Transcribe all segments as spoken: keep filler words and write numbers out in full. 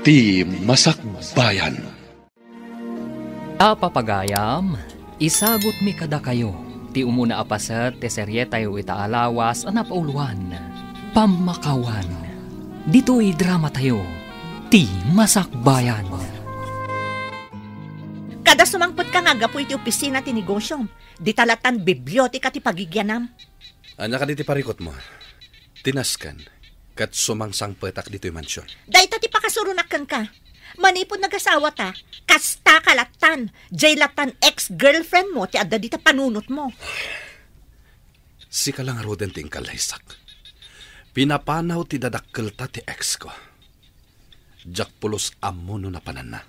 Ti Masakbayan. A papagayam, isagutmi kadakayo ti umuna a paset ti serietayo ita a lawas a napauluan, Pammakawan. Ditoy dramatayo, Ti Masakbayan. Kada sumangpetka nga aggapu iti opisina ti negosyom, dita lattan biblioteka ti pagigyanam. Ania kadi ti parikutmo? Ti nasken, ket sumangsangpetak ditoy mansion. Dayta ti pakasuronak kenka. Manipud nagasawata, kastaka lattan. Jay lattan ex-girlfriend mo ti adda dita panunotmo. Sika la ngaruden ti inkallaysak. Pinapanaw ti dadakkelta ti ex ko. Diak pulos ammo no napananna.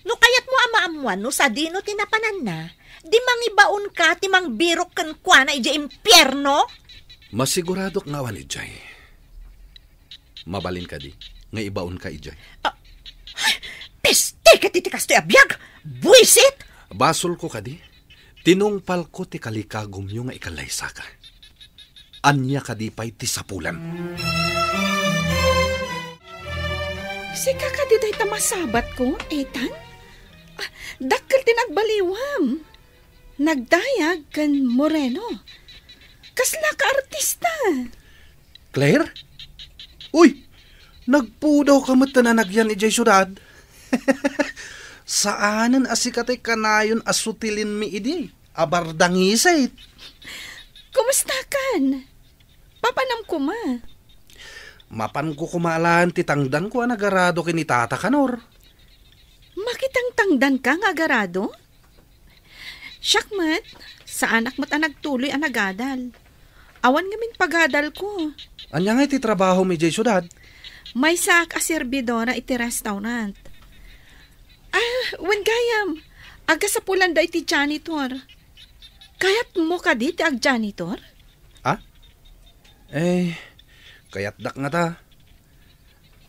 No kayatmo a maammuan no sadino ti napananna, di mangibaonka ti mangbirok kenkuana idiay impierno? Masiguradok nga awan idiay. Mabalin kadi nga ibaonka idiay? Ah, peste ket iti kastoy a biag! Buisit! Basolko kadi? Tinungpalko ti kalikagumyo nga ikallaysaka. Ania kadi pay ti sapulem? Sika kadi dayta masabatko, Ethan? Ah, dakkel ti nagbaliwam. Nagdayag ken moreno. Kasla ka artista. Claire? Uy, nagpudawka met ta nanagyan idiay siudad. Saanen a sika ti kanayon a sutilenmi idi, a bardangisit. Kumustakan? Papanam koma? Mapanko koma laeng ti tangdanko a nagarado ken ni Tata Kanor. Makitangtangdanka nga agarado? Siak met, saanak met a nagtuloy a nagadal. Awan ngamin pagadalko. Ania ngay ti trabahom idiay siudad? Maysaak a serbidora iti restaurant. Ah, wen gayam, agasapulan dayta iti janitor. Kayatmo kadi ti agjanitor? Ah? Eh, kayatdak ngata.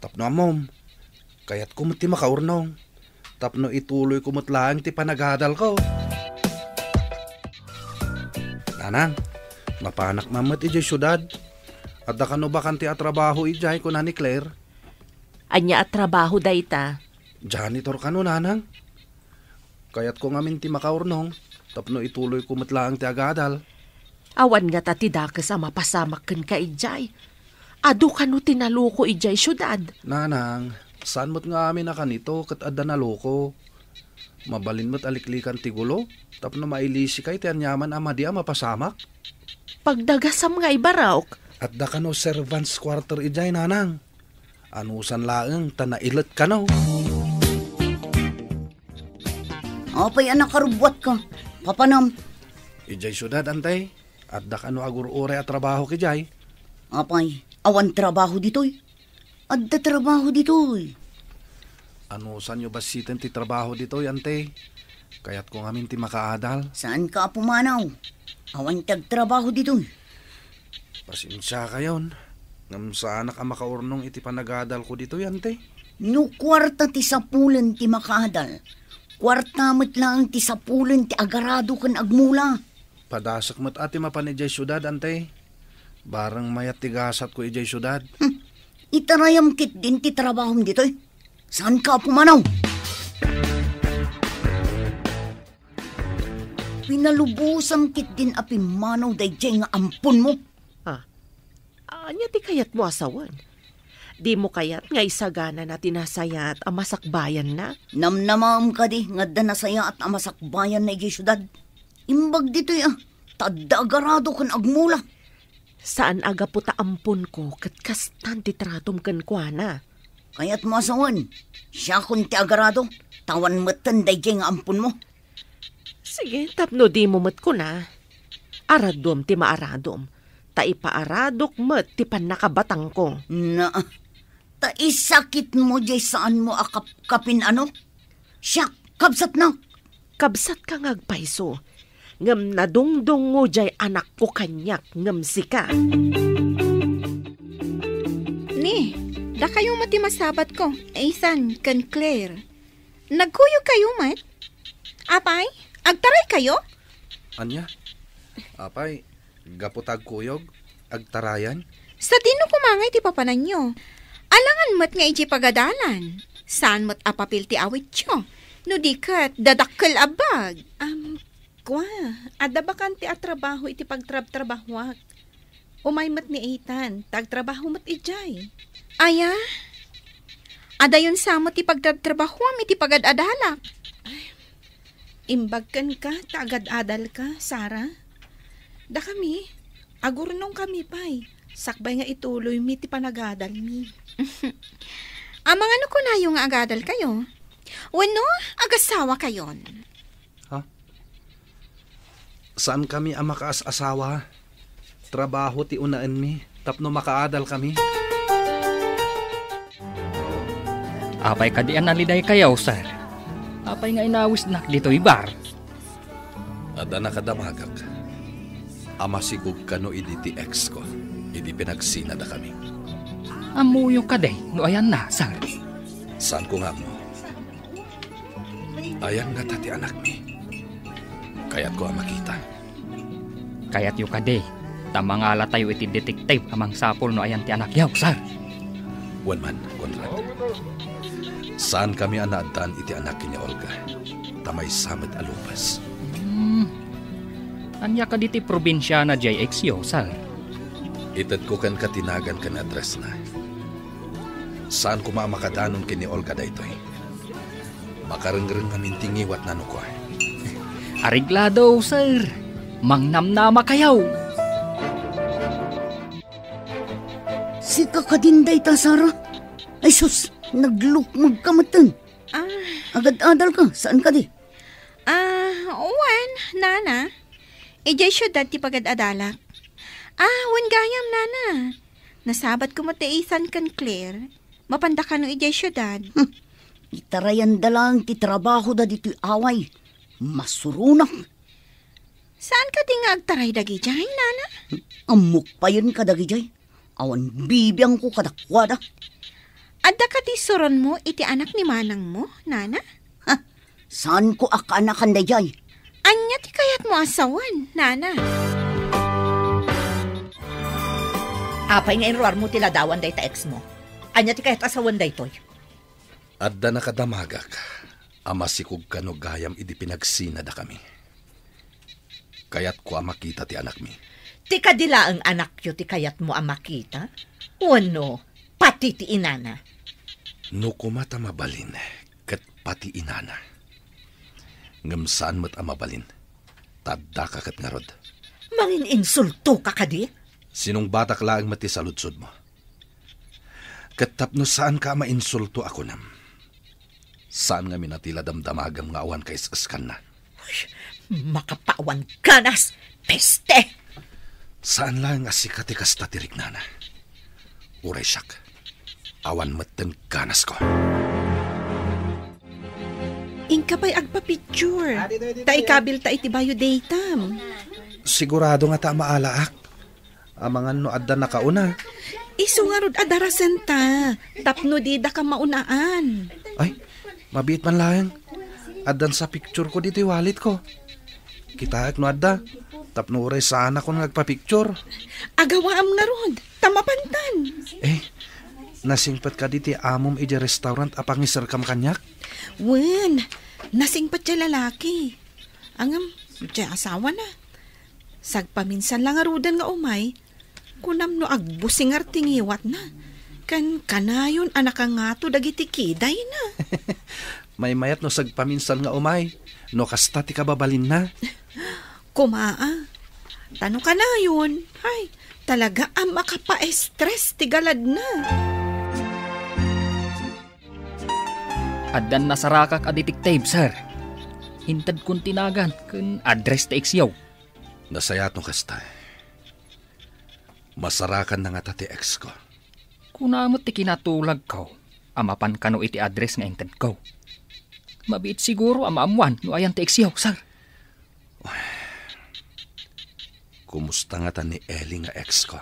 Tapno ammom, kayatko met ti makaurnong. Tapno ituloyko met laeng ti panagadalko. Nanang, mapanak man met idiay siudad. Adda kano bakante a trabaho idiay, kuna ni Claire. Ania a trabaho dayta? Janitor kano, Nanang. Kayatko ngamin ti makaurnong, tapno ituloyko met laeng ti agadal. Awan ngata ti dakes a mapasamak kenka idiay. Adu kano ti naloko idiay siudad? Nanang, saan met nga amin a kanito ket adda naloko. Mabalin met a liklikan ti gulo, tapno mailisika iti aniaman a madi a mapasamak. Pagdagasam nga ibarok. Adda kano servants quarter idiay, Nanang. Anusan laeng ta nailet kano. Apay a nakarubbuatka? Papanam? Idiay siudad, Ante. Adda kano agur-uray a trabaho idiay? Apay, awan trabaho ditoy? Adda trabaho ditoy. Anusanyo bassiten ti trabaho ditoy, Ante? Kayatko ngamin ti makaadal. Saanka a pumanaw? Awan ti agtrabaho ditoy. Pasensiakayon, ngem saanak a makaurnong iti panagadalko ditoy, Ante. No kuarta ti sapulen ti makaadal, kuarta met laeng ti sapulen ti agarado ken agmula. Padasek met a ti mapan idiay siudad, Ante. Bareng mayat ti gasatko idiay siudad. Hmm. Itarayam ketdin ti trabahom ditoy. Saanka a pumanaw? Pinalubosam ketdin a pimmanaw daydiay nga amponmo. Ah, ania ti kayatmo a sawen? Dimo kayat nga isaganana ti nasayaat a masakbayanna? Namnamaem kadi nga adda nasayaat a masakbayanna idiay siudad? Imbag ditoy a, ta adda agarado ken agmula. Saan a gapu ta amponko ket kastan ti tratom kenkuana. Kayatmo a sawen, siakon ti agarado, ta awan metten daydiay nga amponmo. Sige, tapno dimo met kuna. Araduem ti maaradom, ta ipaaradok met ti pannakabatangko. Na, ta isakitmo diay saanmo a kapkapin-ano? Siak, kabsatnak. Kabsatka nga agpayso, ngem nadungdungngo diay anakko kaniak ngem sika. Ni, dakayo met ti masabatko, Ethan ken Claire. Nagkuyogkayo met? Apay, agtaraykayo? Ania? Apay, gapu ta agkuyog, agtarayan? Sadino koma ngay ti papananyo? Alangan met nga idiay pagadalan. Saan met a papel ti awityo. No di ket, dadakkel a bag. Am, kua, adda bakante a trabaho iti pagtrabtrabahoak. Umay met ni Ethan, ta agtrabaho met idiay. Aya? Adayon sa met ti pagtrabtrabahoam iti pagad-adalak. Imbag kenka ta agad-adalka, Sarah. Dakami, agurnongkami pay, sakbay nga ituloymi ti panagadalmi. Amangan no kunayo nga agadalkayo? Wenno, agasawakayon? Ha? Saankami a makaas-asawa. Trabaho ti unaenmi tapno makaadalkami. Apay kadi a nalidaykayo, sir? Apay nga inawisnak ditoy bar? Adda nakadamagak a masikog kano idi ti ex ko, idi pinagsinadakami. Ammoyo kadi no ayanna, sir? Saanko nga ammo. Ayan ngata ti anakmi? Kayatko a makita. Kayatyo kadi, ta mangalatayo iti detective a mangsapul no ayan ti anakyo, sir. Wen man, Conrad. Saankami a naaddaan iti anak ken ni Olga, ta maysa met a Lopez. Hmm. Ania kadi ti probinsiana diay ex yo, sir? Itedko kenka ti nagan ken addressna. Saan koma a makadanon ken ni Olga daytoy. Makarengreng ngamin ti ngiwatna no kua. Areglado, sir. Mangnamnamakayo. Sika kadin dayta, Sarah? Ay sus, naglukmegka metten. Ah. Agad-adalka, saan kadi? Ah, wen, nana. Idiay siudad ti pagad-adalak. Ah, wen gayam, nana. Nasabatko met ti Ethan ken Claire. Mapanda kano idiay siudad. Hmm. Itarayanda laeng ti trabahoda ditoy away. Masuronak. Saan kadi nga agtaray dagidiay, nana? Ammok payen kadagidiay. Awan bibiangko kadakuada. Adda kadi suronmo iti anak ni manangmo, nana? Ha? Saanko a kaanakan daydiay? Ania ti kayatmo a sawen, nana? Apay nga inruarmo ti ladawan dayta ex mo? Ania ti kayat a sawen daytoy? Adda nakadamagak a masikog kano gayam idi pinagsinadakami. Kayatko a makita ti anakmi. Ti kadi laeng anakyo ti kayatmo a makita? Wenno, pati ti inana? No koma ta mabalin, ket pati inana. Ngem saan met a mabalin, ta addaka ket ngarud. Mangin-insultoka kadi? Sinungbatak laeng met ti saludsodmo. Ket tapno saanka a mainsulto a kunam, saan ngamin a ti la damdamagam nga awan kaes-eskanna. Uy, makapawan ganas! Peste! Saan laeng a sika ti kasta ti riknana. Uray siak, awan metten ganasko. Inka pay agpa-picture. Ta ikabilta iti bayo datam. Sigurado ngata a maalaak. Amangan no adda nakauna. Isu ngarud a darasenta, tapno didaka maunaan. Ay, mabiit man laeng. Addan sa picture ko ditoy wallet ko. Kitaek no adda, tapno uray saanakon nga agpa-picture. Agawaam ngarud, ta mapantan. Eh, nasingpet kadi ti amom idiay restaurant a pangiserkam kaniak? Wen, nasingpet ti lalaki. Ngem, ti asawana. Sagpaminsan la ngaruden nga umay, kunam no agbusingar ti ngiwatna, ken kanayon a nakangato dagiti kidayna. Maymayat no sagpaminsan nga umay, no kasta ti kababalinna. Kumaa, ta no kanayon, ay, talaga a makapaestres ti galadna. Addan nasarakak a detective, sir. Intedkon ti nagan ken address ti ex yo. Nasayaat no kasta. Masarakanna ngata ti ex ko. Kuna met ti kinatulagko a mapan kano iti address nga intedko. Mabiit siguro a maammuan no ayan ti ex yo, sir. Kumusta ngata ni Ellie nga ex ko?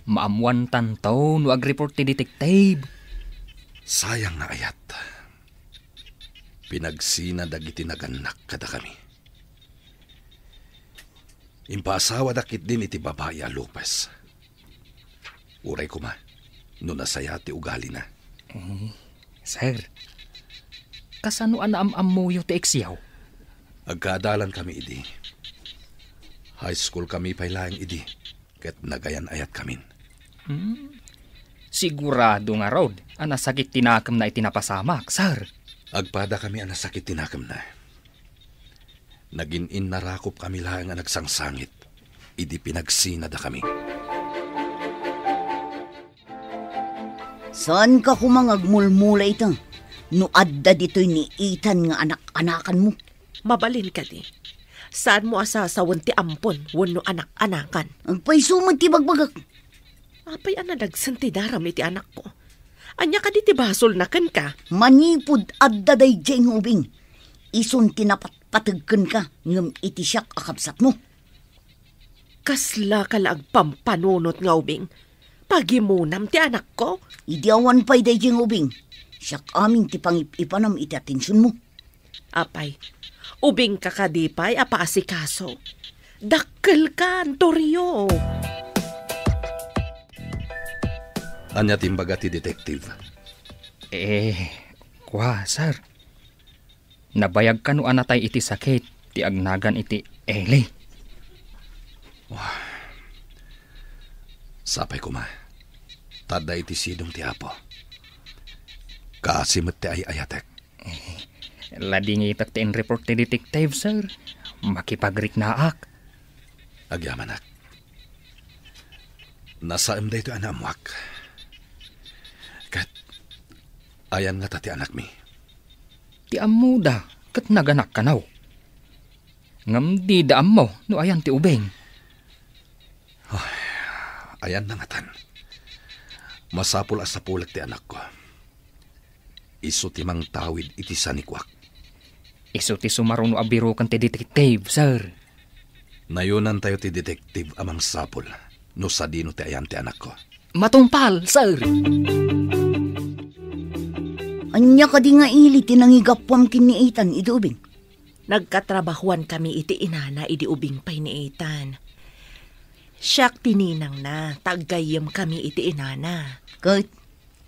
Maammuantanto no agreport ti detective. Sayang nga ayat. Pinagsina dagiti nagannak kadakami. Impaasawadak ketdin iti babai a Lopez. Uray koma, no nasayaat ti ugalina. Eh, Sir, kasano a naam-ammoyo ti eksiaw? Agkaadalankami idi. High school kami pay laeng idi, ket nagayan-ayatkamin. Hmm. Sigurado ngarud a nasakit ti nakemna iti napasamak, sir. Agpadakami a nasakit ti nakemna. Nagin-innarakopkami laeng a nagsangsangit idi pinagsinadakami. Saanka koma nga agmulmula ita no adda ditoy ni Ethan nga anak-anakanmo? Mabalin kadi, saanmo a sasawen ti ampon wenno anak-anakan? Agpayso met ti bagbagak. Apay a nadagsen ti daram iti anakko? Ania kadi ti basolna kenka? Manipud adda daydiay nga ubing, isun ti napatpateg kenka ngem iti siak a kabsatmo. Kaslaka la agpampanunot nga ubing? Pagimonam ti anakko? Idi awan pay daydiay nga ubing, siak amin ti pangip-ipanam iti atensionmo. Apay, ubingka kadi pay a paasikaso? Dakkelka, Antorio! Ania ti imbaga ti detective? Eh, kua, sir. Nabayag kano a natay iti sakit ti agnagan iti Eli. Wah. Sapay koma, ta adda iti sidong ti Apo. Kaasi met ti ay-ayatek. Eh, ladingitak ti in-report ti detective, sir. Makipagriknaak. Agyamanak. Nasaem daytoy a naammoak. Ket ayan ngata ti anakmi? Ti ammoda, ket naganak kano. Ngem dida ammo no ayan ti ubing. Ay, ayan nangatan. Masapul a sapulek ti anakko. Isu ti mangtawid iti sanikuak. Isu ti sumaruno a biroken ti detective, sir. Nayonantayo ti detective a mangsapul no sadino ti ayan ti anakko. Matungpal, sir. Ania kadi nga ili ti nangigapuam ken ni Ethan idi ubing? Nagkatrabahoan kami iti inana idi ubing pay ni Ethan. Siak ti ninangna, ta aggayyem kami iti inana. Ket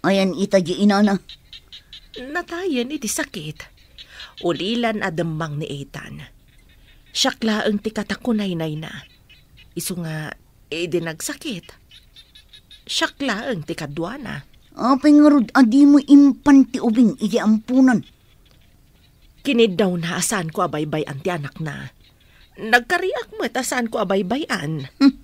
ayan ita di inana? Natayen iti sakit. Ulilan a demmang ni Ethan. Siak laeng ti katakunaynayna. Isu nga, idi nagsakit, siak laeng ti kaduana. Apay ngarud a dimo impan ti ubing iti amponan? Kiniddawna a saanko a baybay-an ti anakna. Nagkariak met a saanko a baybay-an. Hmm.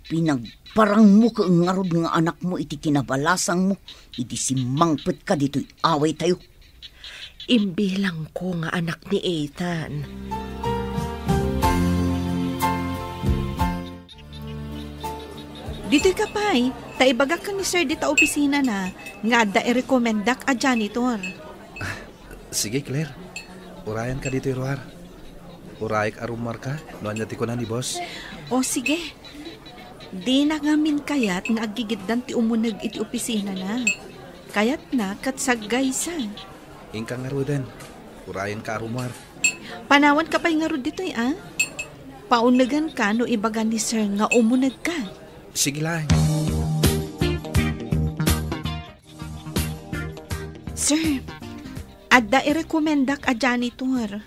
Pinagparangmo ket ngarud nga anakmo iti kinabalasangmo idi simmangpetka ditoy awaytayo. Imbilangko nga anak ni Ethan. Ditoy ka pay, ta ibagak ken ni Sir dita opisinana nga adda irekomendak a janitor. Sige, Claire. Urayanka ditoy ruar. Urayek a rumuarka no ania ti kuna ni boss. O, sige. Dina ngamin kayat nga aggigiddan ti umuneg iti opisinana. Kayatna ket saggaysa. Inka ngaruden. Urayenka a rumuar. Panawanka pay ngarud ditoy, a? Pauneganka no ibaga ni Sir nga umunegka. Sige laeng. Sir, adda irekomendak a janitor.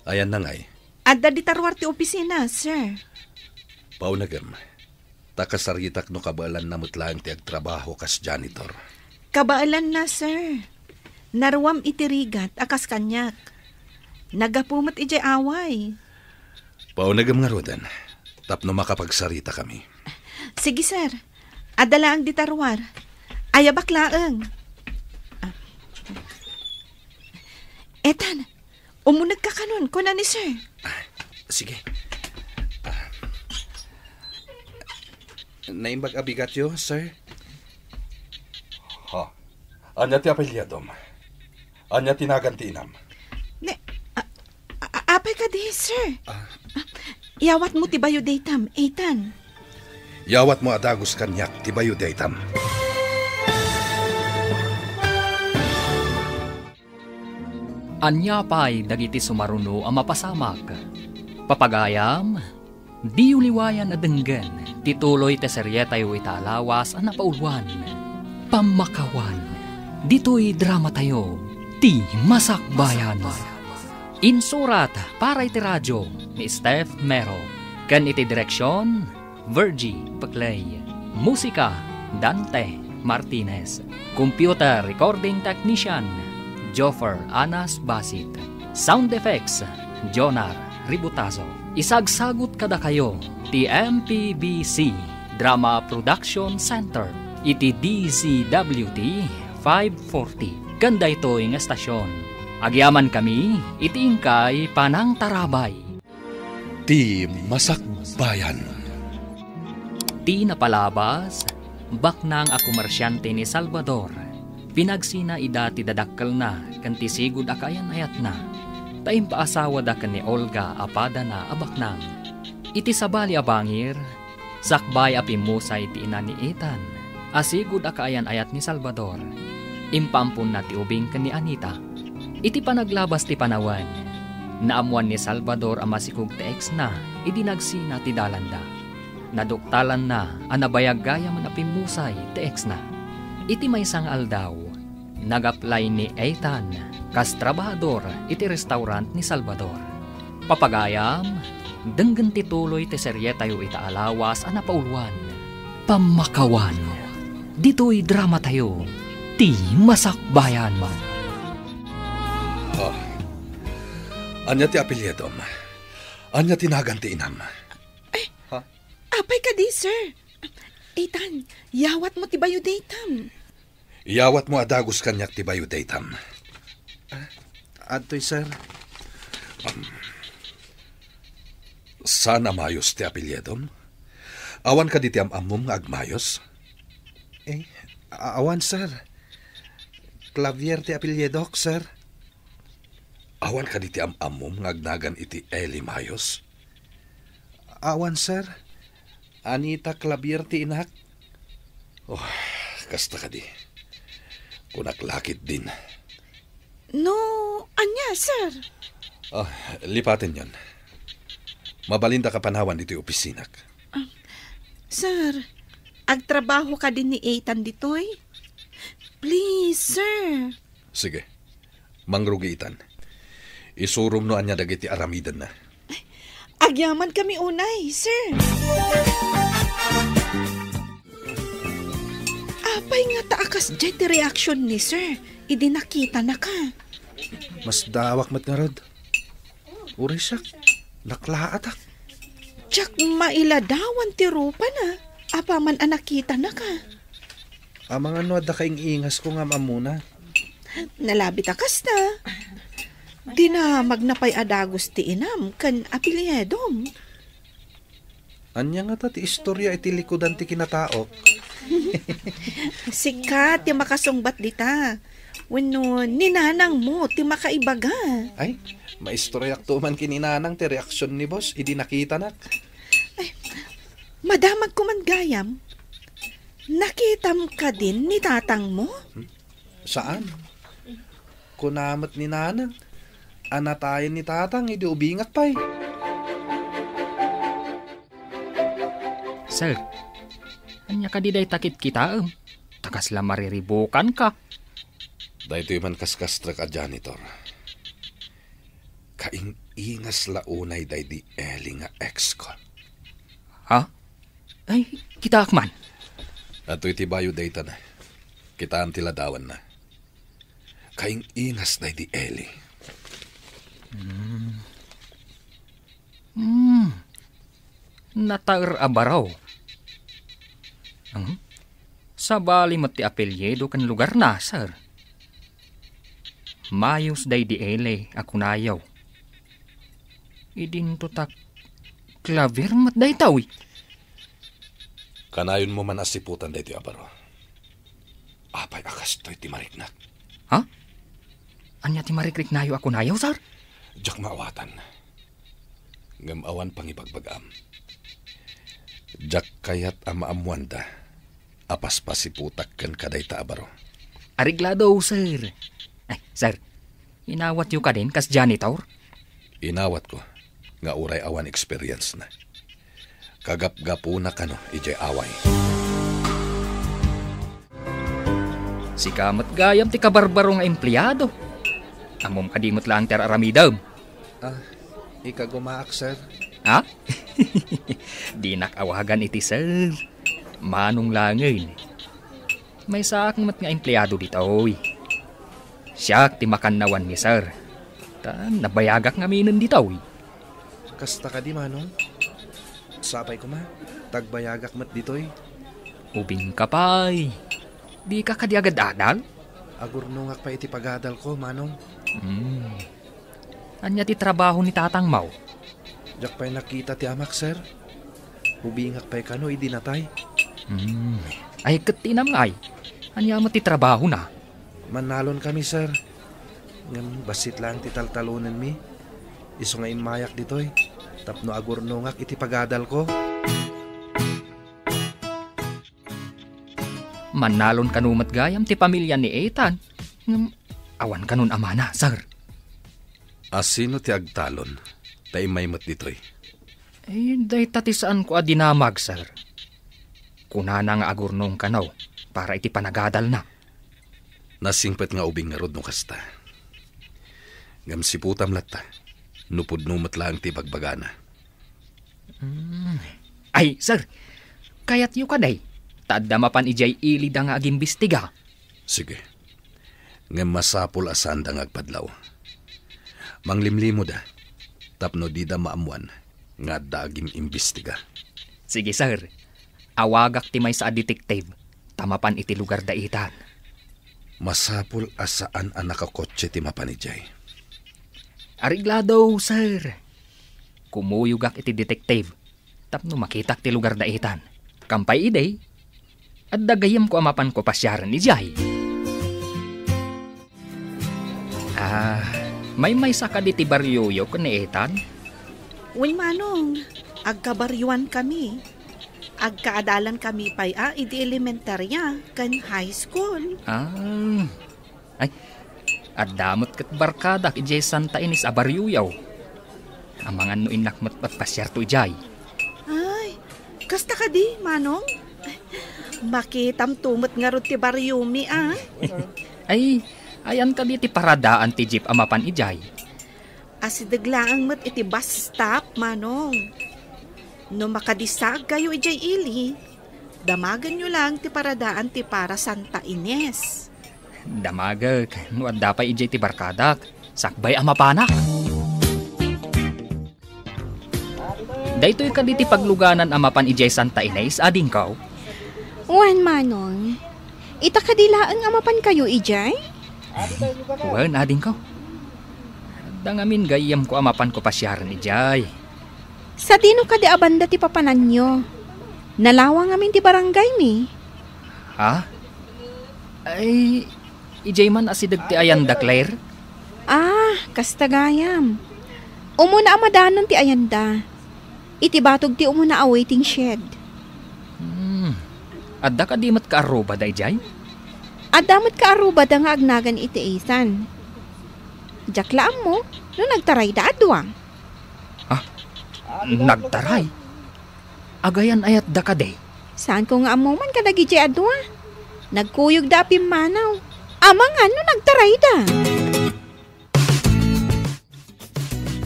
Ayanna ngay? Adda dita ruar ti opisina, sir. Paunegem, ta kasaritak no kabaelanna met laeng ti agtrabaho kas janitor. Kabaelanna, sir. Naruam iti rigat a kas kaniak. Naggapu met idiay away. Paunegem ngaruden, tapno makapagsaritakami. Sige, sir. Adda laeng dita ruar. Ayabak laeng. Ah. Ethan, umunegka kanon, kuna ni sir. Ah, sige. Ah. Naimbag a bigatyo, sir? Ha? Ania ti apelyidom? Ania ti nagan ti inam? Ne, a, a, apay kadi, sir? Ah. Ah, iyawatmo ti bayo daytam, Ethan. Iyawatmo a dagus kaniak ti bayo daytam. Ania pay dagiti sumaruno a mapasamak? Papagayam, diyo liwayan a denggen ti tuloy ti serietayo ita a lawas a napauloan, Pammakawan. Ditoy dramatayo, ti Masakbayan. Insurat para iti radyo ni Steph Mero, ken iti direksion, Virgie Peclay. Musika, Dante Martinez. Computer recording technician, Joffer Anas Basit. Sound effects, Jonar Ributazo. Isagsagut kadakayo ti M P B C Drama Production Center iti D Z W T five forty. Ken daytoy nga estasion, agyamankami iti inkay panangtarabay. Ti Masakbayan. Ti napalabas, baknang a komersiante ni Salvador. Pinagsina ida ti dadakkelna ken ti sigud a kaayan-ayatna, ta impaasawada ken ni Olga a padana a baknang. Iti sabali a bangir, sakbay a pimmusay ti ina ni Ethan a sigud a kaayan-ayat ni Salvador. Impaamponna ti ubing ken ni Anita. Iti panaglabas ti panawen, naammoan ni Salvador a masikog ti exna idi nagsina ti dalanda. Naduktalanna a nabayag gayamen a pimmusay ti exna. Iti maysa nga aldaw, nag-apply ni Ethan kas trabahador iti restaurant ni Salvador. Papagayam, denggen ti tuloy ti serietayo ita a lawas a napauluan, Pammakawan. Ditoy dramatayo, ti Masakbayan. Ah, ania ti apelyidom? Ania ti nagan ti inam? Ay, Ha? Apay kadi, sir? Ethan, yawatmo ti bayo daytam. Yawatmo a dagus kaniak ti bayo daytam. Ah, adtoy, sir. Um, saan a Mayos ti apelyidom? Awan kadi ti am-ammom nga agmayos? Eh, a-, awan, sir. Clavier ti apelyidok, sir. Awan kadi ti am-ammom nga agnagan iti Eli Mayos? Awan, sir. Anita Clavier ti inak. Oh, kasta kadi. Kunak la ketdin. No, ania, sir? Ah, lipatenyon. Mabalindak a panawan ditoy opisinak. Ah, sir, agtrabaho kadi ni Ethan ditoy? Please, sir. Sige. Mangrugi itan. Isurom no ania dagiti aramidenna. Agyamankami unay, sir. Apay ngata a kasdiay ti reaksion ni sir idi nakitanaka? Masdawak met ngarud. Uray siak, naklaatak. Diak mailadawan ti rupana, apaman a nakitanaka. Amangan no adda kaing-ingasko nga am-ammona. Nalabit a kasta. Dinamagna pay a dagus ti inam ken apelyidom. Ania ngata ti istoria iti likudan ti kinataok? Sika ti makasungbat dita. Wenno ni nanangmo ti makaibaga? Ay, maistoriakto man ken ni nanang ti reaksion ni boss idi nakitanak. Ay, madamagko man gayam. Nakitam kadin ni tatangmo? Hmm? Saan? Kuna met ni nanang a natayen ni tatang idi ubingak pay. Sir, ania kadi dayta kitkitaem? Ta kasla mariribukanka. Daytoy man kaskastrek a janitor. Kaing-ingas la unay daydi Eli nga ex ko. Ha? Ay, kitaak man. Adtoy ti bayo dayta na. Kitaem ti ladawanna. Kaing-ingas daydi Eli. Hmm. Hmm. Nataer a baro. Hmm? Sabali met ti apelyido ken lugarna, sir. Mayos daydi Eli a kunayo. Idinto ta Clavier met daytoy. Kanayonmo man a siputan daytoy a baro. Apay a kastoy ti mariknak? Ha? Ania ti marikriknayo a kunayo, sir? Diak maawatan. Ngem awan pangibagbagam. Diak kayat a maammoanda a paspasiputak ken kadayta a baro. Areglado, sir. Ay, sir, inawatyo kadin kas janitor? Inawatko, nga uray awan experience na. Kagapgapuna kano idiay away. Sika met gayam ti kabarbaro nga empleado. Ammom kadi met laeng ti ar-aramidem? Ah, ikagumaak, sir. Ha? Dinak awagan iti sir. Manong laengen. Maysaak met nga empleado ditoy. Siak ti makannawan ni sir. Ta nabayagak ngaminen ditoy. Kasta kadi, Manong? Sapay koma, tagbayagak met ditoy. Ubingka pay. Dika kadi agad-adal? Agurnongak pay iti pagadalko, Manong. Hmm. Ania ti trabaho ni tatangmo? Diak pay nakita ti amak, sir. Ubingak pay kano idi natay. Hmm. Ay, ket ti inam nga ay. Ania met ti trabahona? Mannalon kami, sir. Ngem bassit laeng ti taltalonenmi. Isu nga immayak ditoy tapno agurnongak iti pagadalko. Mannalon kano met gayam ti pamilya ni Ethan. Ngem awan kanon amana, sir. A sino ti agtalon ta immay met ditoy? Eh, dayta ti saanko a dinamag, sir. Kunana nga agurnong kano para iti panagadalna. Nasingpet nga ubing ngarud no kasta. Ngem siputam latta no pudno met laeng ti bagbagana. Hmm. Ay, sir, kayatyo kadi ta adda mapan idiay ilida nga agimbestiga? Sige. Ngem masapul a saanda nga agpadlaw. Manglimlimoda tapno dida maammuan nga adda agim-imbestiga. Sige, sir. Awagak ti maysa a detective ta mapan iti lugar da Ethan. Masapul a saan a nakakotse ti mapan idiay. Areglado, sir. Kumuyogak iti detective tapno makitak ti lugar da Ethan. Kampay idi, adda gayyemko a mapanko pasiaren idiay. Ah, maymaysa kadi ti barioyo ken ni Ethan? Wen, Manong, agkabarioankami. Agkaadalankami pay a idi elementaria ken high school. Ah, ay, adda met ket barkadak idiay Santa Ines a barioyo. Amangan no innak met agpasiarto idiay. Ay, kasta kadi, Manong? Makitamto met ngarud ti bariomi, a? Ay, ayan kadi ti paradaan ti jeep a mapan idiay? Asideg laeng met iti bus stop, Manong. No makadisaagkayo idiay ili, damagenyo laeng ti paradaan ti para Santa Ines. Damagek no adda pay idiay ti barkadak, sakbay a mapanak. Daytoy kadi ti pagluganan a mapan idiay Santa Ines, adingko? Wen, Manong. Ita kadi laeng a mapankayo idiay? Wen, adingko. Adda ngamin gayyemko a mapanko pasiaren idiay. Sadino kadi a banda ti papananyo? Nalawa ngamin ti barangaymi. Ha? Ay, idiay man asideg ti ayanda, Claire? Ah, kasta gayam. Umuna a madanon ti ayanda. Iti batog ti umuna a waiting shed. Hmm. Adda kadi met kaarrubada idiay? Adda met kaarrubada nga agnagan iti Ethan. Diak la ammo no nagtarayda a dua. Ha? Nagtaray? Agayan ayatda kadi? Saanko nga ammo man kadagidiay a dua. Nagkuyogda a pimmanaw. Amangan no nagtarayda.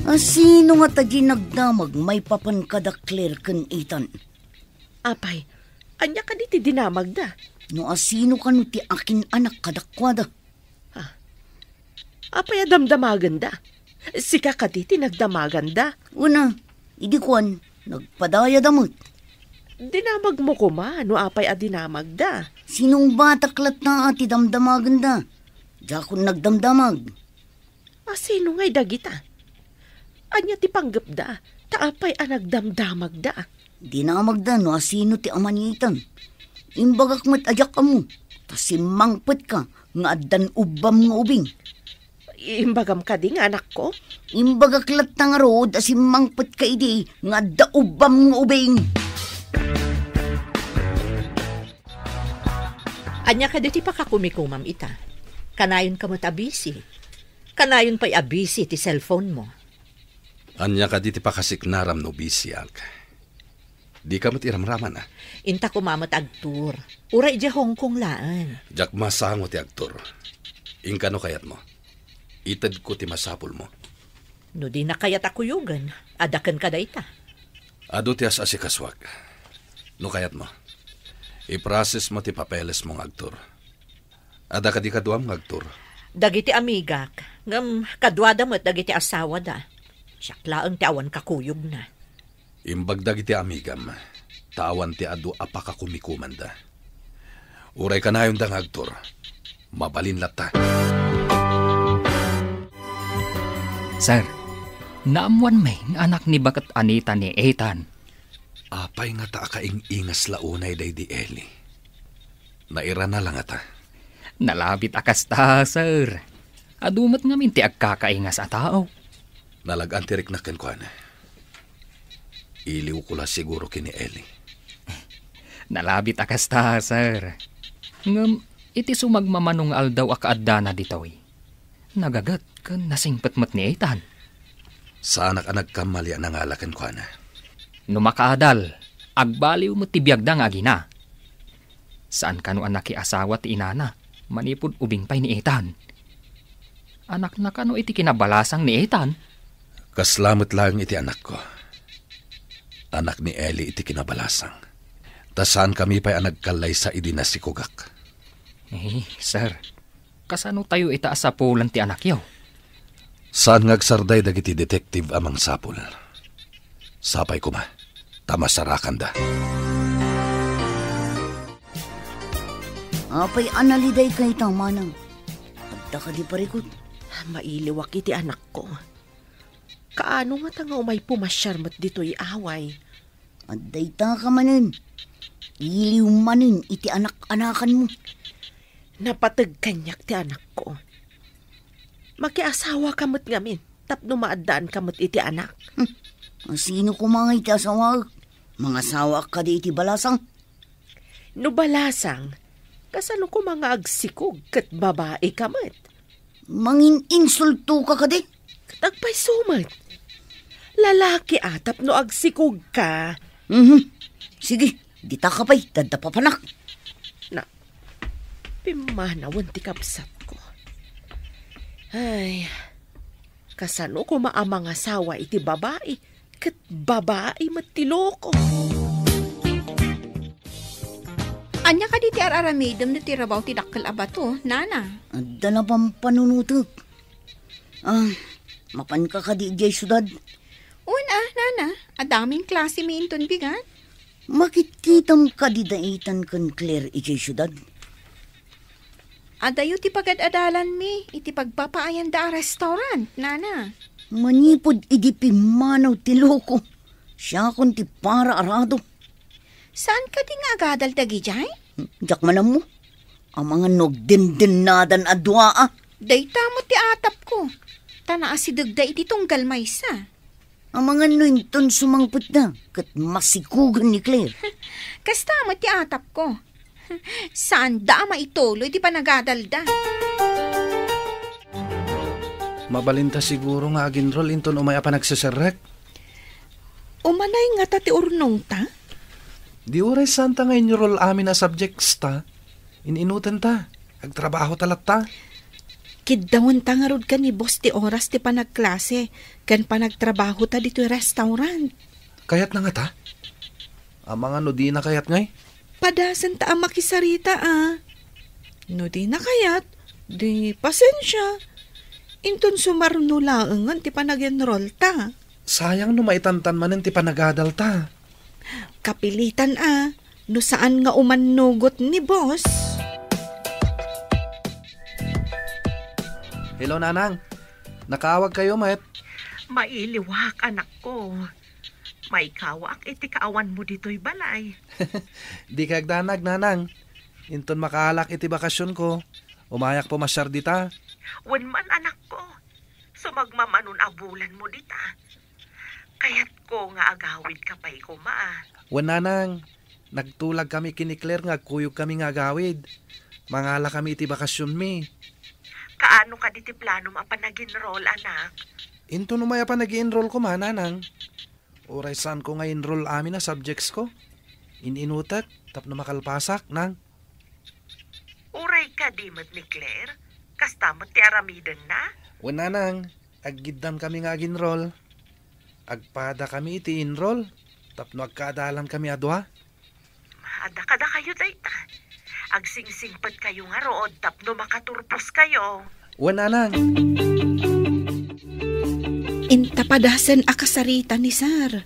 A sino ngata diay nagdamag maipapan kada Claire ken Ethan? Apay, ania kadi ti dinamagda? No a sino kano ti akin-anak kadakuada? Ah, apay a damdamagenda? Sika kadi ti nagdamaganda? Una, idi kuan, nagpadayada met. Dinamagmo koma no apay a dinamagda. Sinungbatak latta a ti damdamagenda. Diakon nagdamdamag. A sino ngay dagita? Ania ti panggepda? Ta apay a nagdamdamagda? Dinamagda no a sino ti ama ni Ethan. Imbagak met a diak ammo, ta simmangpetka nga addan ubbam nga ubing. Imbagam kadi nga anakko? Imbagak latta ngarud a simmangpetka idi nga adda ubbam nga ubing. Ania kadi ti pakakumikumam ita? Kanayon ka met a busy. Kanayon pay a busy ti cellphone mo. Ania kadi ti pakasiknaram no busyak? Dika met iramraman, a? Inta koma met agtur. Uray idiay Hong Kong laeng. Diak masango ti agtur. Inka no kayatmo. Itedko ti masapulmo. No dina kayat a kuyogen, adda kenka dayta. Adu ti as-asikasuak. No kayatmo, iprosesmo ti papelesmo nga agtur. Adda kadi kaduam nga agtur? Dagiti amigak, ngem kaduada met dagiti asawada. Siak laeng ti awan kakuyogna. Imbag dagiti amigam, ta awan ti adu a pakakumikomanda. Uray kanayonda nga agtur, mabalin latta. Sir, naammoanmi nga anak ni baket Anita ni Ethan. Apay ngata a kaing-ingas la unay daydi Eli? Nairana la ngata? Nalabit a kasta, sir. Adu met ngamin ti agkakaingas a tao. Nalag-an ti riknak kenkuana. Iliwko la siguro ken ni Eli. Nalabit a kasta, sir. Ngem iti sumagmamano nga aldaw a kaaddana ditoy, nagaget ken nasingpet met ni Ethan. Saanak a nagkamali a nangala kenkuana. No makaadal, agbaliw met ti biagda nga agina. Saan kano a nakiasawa ti inana manipud ubing pay ni Ethan? Anakna kano iti kinabalasang ni Ethan? Kasla met laeng iti anakko. Anak ni Eli iti kinabalasang. Ta saankami pay a nagkallaysa idi nasikogak. Eh, sir, kasano tayo ita a sapulan ti anakyo? Saan nga agsarday dagiti detective a mangsapul. Sapay koma, ta masarakanda. Apay a nalidayka ita, manang? Adda kadi parikut? Mailiwak iti anakko. Kaano ngata nga umay pumasiar met ditoy away? Adda ita ka manen. Iliw manen iti anak-anakanmo. Napateg kaniak ti anakko. Makiasawaka met ngamin tapno maaddaanka met iti anak. Hmm. Sino koma nga iti asawaek? Mangasawaak kadi iti balasang? No balasang, kasano koma nga agsikog ket babaika met? Mangin-insultoka kadi? Ket agpayso met. Lalaki a tapno agsikogka. Mhm. Sige, dita ka pay, dadda papanak. Na, pimmanawen ti kabsatko. Ay, kasano koma a mangasawa iti babai? Ket babai met ti loko. Ania kadi ti ar-aramidem no ti rabaw ti dakkel a bato, nana? Adda la pampanunotek. Ah, mapanka kadi idiay siudad? Wen a, nana. Adda ngamin klasemi inton bigat. Makitkitam kadi da Ethan ken Claire idiay siudad? Adayo ti pagad-adalanmi iti pagpapaayanda a restaurant, nana. Manipud idi pimmanaw ti loko, siakon ti para arado. Saan kadi nga agadal dagidiay? Diak man ammo. Amangan no agdendennadan a dua a. Dayta met ti atapko. Ta naasidegda iti tunggal maysa. Amangan no inton sumangpetda ket masikugan ni Claire. Kasta met ti atapko. Saanda a maituloy ti panagadalda. Mabalinta siguro nga aginrol inton umay a panagseserrek? Umanay ngata ti urnongta? Di uray saanta nga inrol amin a subjects ta. In-inutenta, agtrabahota latta. Kiddawenta ngarud ken ni boss ti oras ti panagklase ken panagtrabahota ditoy restaurant. Kayatna ngata? Amangan no dina kayat ngay? Padasenta a makisarita a. No dina kayat, di pasensia. Inton sumarno laengen ti panag-enrollta. Sayang no maitantan manen ti panagadalta. Kapilitan a, no saan nga umannugot ni boss. Hello, Nanang. Nakaawag kayo met? Mailiwak, anakko. Maikawaak iti kaawanmo ditoy balay. Di kayagdanag, Nanang. Inton makaalak iti bakasionko, umayak pumasiar dita. Wen man, anakko. Sumagmamanon a bulanmo dita. Kayatko nga agawidka pay koma. Wen, Nanang, nagtulagkami ken ni Claire nga agkuyogkami nga agawid. Mangalakami iti bakasionmi. Kaano kadi ti planom a panag-enroll, anak? Inton umay a panag-enroll koma, Nanang. Uray saanko nga enroll amin a subjectsko. In-inutek tapno makalpasak, Nang. Uray kadi met ni Claire, kasta met ti aramidenna? Wen, Nang, aggiddankami nga ag-enroll. Agpadakami iti enroll tapno agkaadalankami a dua. Adda kadakayo dayta. Agsingsingpetkayo ngarud tapno makaturposkayo. Wen, Nang. Inta padasen a kasarita ni Sir.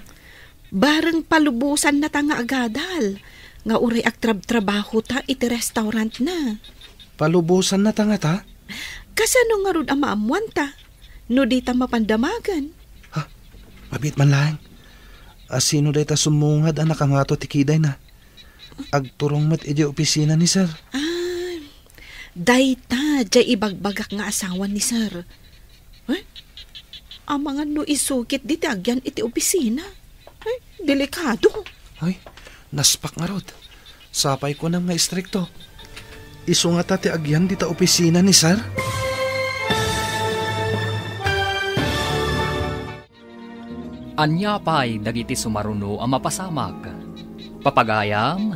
Bareng palubosannata nga agadal, nga uray agtrabtrabahota iti restaurantna. Palubosannata ngata? Kasano ngarud a maammoanta no dita mapan damagen? Ha? Mabiit man laeng. A sino dayta summungad a nakangato ti kidayna? Agturong met idiay opisina ni Sir. Ah, dayta diay ibagbagak nga asawa ni Sir. Eh? Amangan no isukit dita agyan iti opisina. Eh, delikado. Ay, naspak ngarud. Sapay kunam nga istrikto. Isu ngata ti agyan dita opisina ni Sir? Ania pay dagiti sumaruno a mapasamak? Papagayam,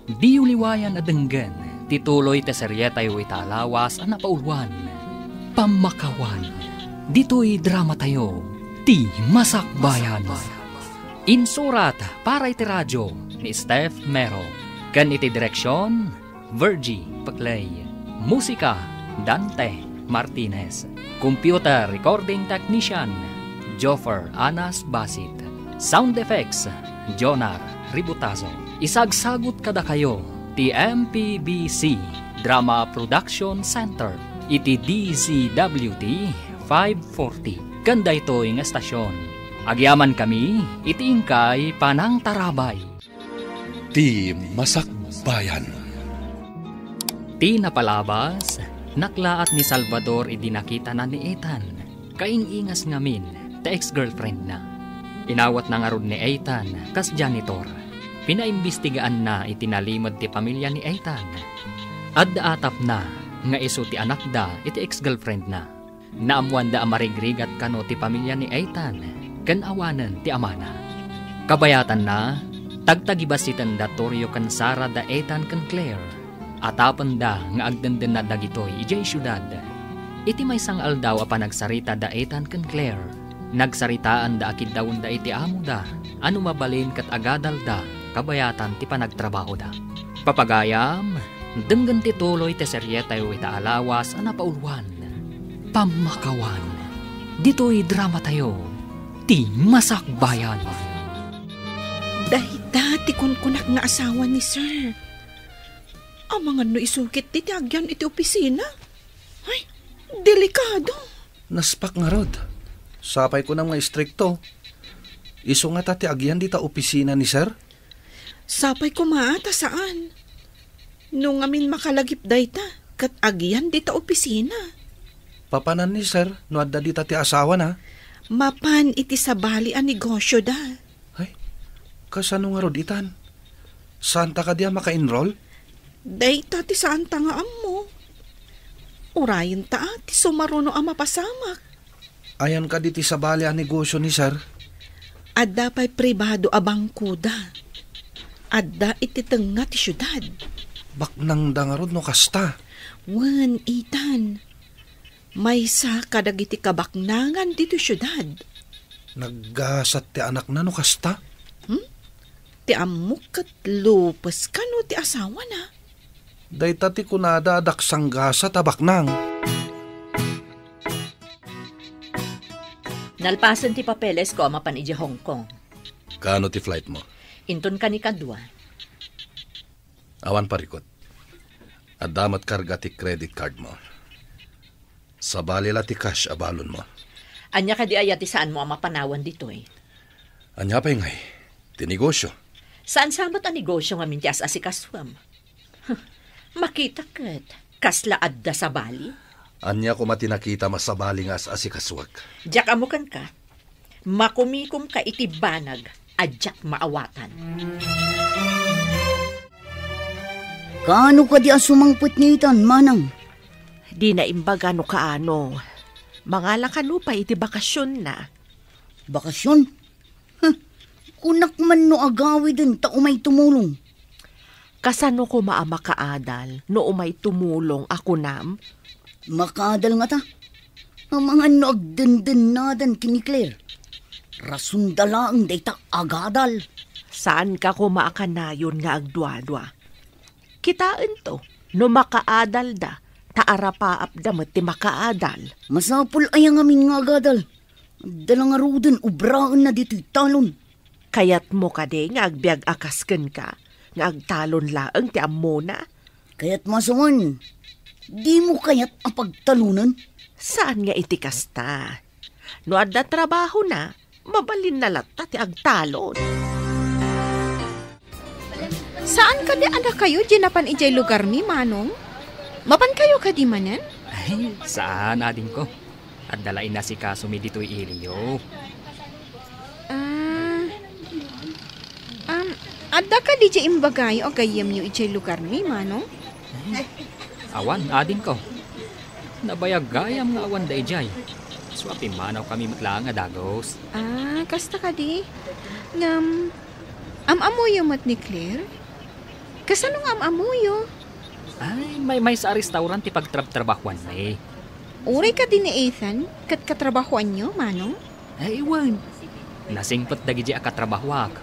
diyo liwayan a denggen ti tuloy ti serietayo ita a lawas a napauluan, Pammakawan. Ditoy dramatayo, ti Masakbayan. Insurat para iti radio ni Steph Mero, ken iti direksion, Virgie Peclay. Musika, Dante Martinez. Computer Recording Technician, Joffer Anas Basit. Sound Effects, Jonar Ributazo. Isagsagut kadakayo ti M P B C Drama Production Center iti D Z W T five forty. Ken daytoy nga estasion, agyamankami iti inkay panangtarabay. Ti Masakbayan. Ti napalabas, naklaat ni Salvador idi nakitana ni Ethan. Kaing-ingas ngamin ti ex-girlfriendna. Inawatna ngarud ni Ethan kas janitor. Pinaimbestigaanna iti nalimed ti pamilya ni Ethan. Adda atapna nga isu ti anakda iti ex-girlfriendna. Naammoanda a marigrigat kano ti pamilya ni Ethan ken awanen ti amana. Kabayatanna, tagtagibassitenda Torio ken Sara da Ethan ken Claire. Atapenda nga agdendenna dagitoy idiay siudad. Iti maysa nga aldaw a panagsarita da Ethan ken Claire, nagsaritaanda a kiddawenda iti amoda a no mabalin ket agadalda kabayatan ti panagtrabahoda. Papagayam, denggen ti tuloy ti serietayo ita a lawas a napauluan, Pammakawan. Ditoy dramatayo, ti Masakbayan. Dayta ti kunkunak nga asawa ni Sir. Amangan no isukit ti, ti agyan iti opisina. Ay, delikado. Naspak ngarud. Sapay kunam nga istrikto. Isu ngata ti agyan dita opisina ni Sir? Sapay koma ta saan. No ngamin makalagip dayta, ket agyan dita opisina. Papanan ni Sir no adda dita ti asawana? Mapan iti sabali a negosyoda. Ay, kasano ngarud itan? Saanta kadi a maka-enroll? Dayta ti saanta nga ammo. Urayenta ti sumaruno a mapasamak. Ayan kadi ti sabali a negosyo ni Sir? Adda pay pribado a bangkoda. Adda iti tengnga ti siudad. Baknangda ngarud no kasta. Wen, Ethan. Maysa kadagiti kabaknangan ditoy siudad. Naggasat ti anakna no kasta? Hmm? Ti ammok ket Lopez kano ti asawana? Dayta ti kunada a daksanggasat a baknang. Nalpasen ti papelesko a mapan idiay Hong Kong. Kaano ti flight mo? Inton kanikadua. Awan parikut. Adda met karga ti credit card mo. Sabali la ti cash a balon mo. Ania kadi aya ti saanmo a mapanawan ditoy? Ania pay ngay? Ti negosyo. Saan sa met a negosyo ngamin ti as-asikasuem? Makita ket, kasla adda sabali? Ania koma ti nakitam a sabali nga as-asikasuek? Diak ammo kenka. Makumikomka iti banag a diak maawatan. Kaano kadi a sumangpet ni Ethan, manang? Dina imbaga no kaano. Mangala kano pay iti bakasionna. Bakasion? Huh, Unak man no agawiden ta umay tumulong. Kasano koma a makaadal no umay tumulong a kunam? Makaadal ngata. Amangan no agdendennadan ken ni Claire. Rasonda laeng dayta agadal. Saanka koma a kanayon nga agduadua. Kitaento, no makaadalda, ta arapaapda met ti makaadal. Masapul aya ngamin nga agadal? Adda la ngaruden obraenna ditoy talon. Kayatmo kadi nga agbiag a kas kenka, nga agtalon laeng ti ammona? Kayatmo a sawen, dimo kayat a pagtalonen? Saan nga iti kasta. No adda trabahona, mabalinna latta ti agtalon. Saan kadi a dakayo diay napan idiay lugarmi, Manong? Mapankayo kadi manen? Ay, saan, adingko. Adda la inasikasomi ditoy iliyo. Ah, um, adda kadi diay imbagayo a gayyemyo idiay lugarmi, Manong? Awan, adingko. Nabayag gayam nga awan daydiay. Isu a pimmanawkami met laeng a dagus. Ah, kasta kadi? Ngem, am-ammoyo met ni Claire? Kasano nga am-ammoyo? Ay, maymaysa a restaurant ti pagtrabtrabahuanmi. Uray kadi ni Ethan, ket katrabahuanyo, Manong? Ay, wen. Nasingpet dagidi a katrabahuak.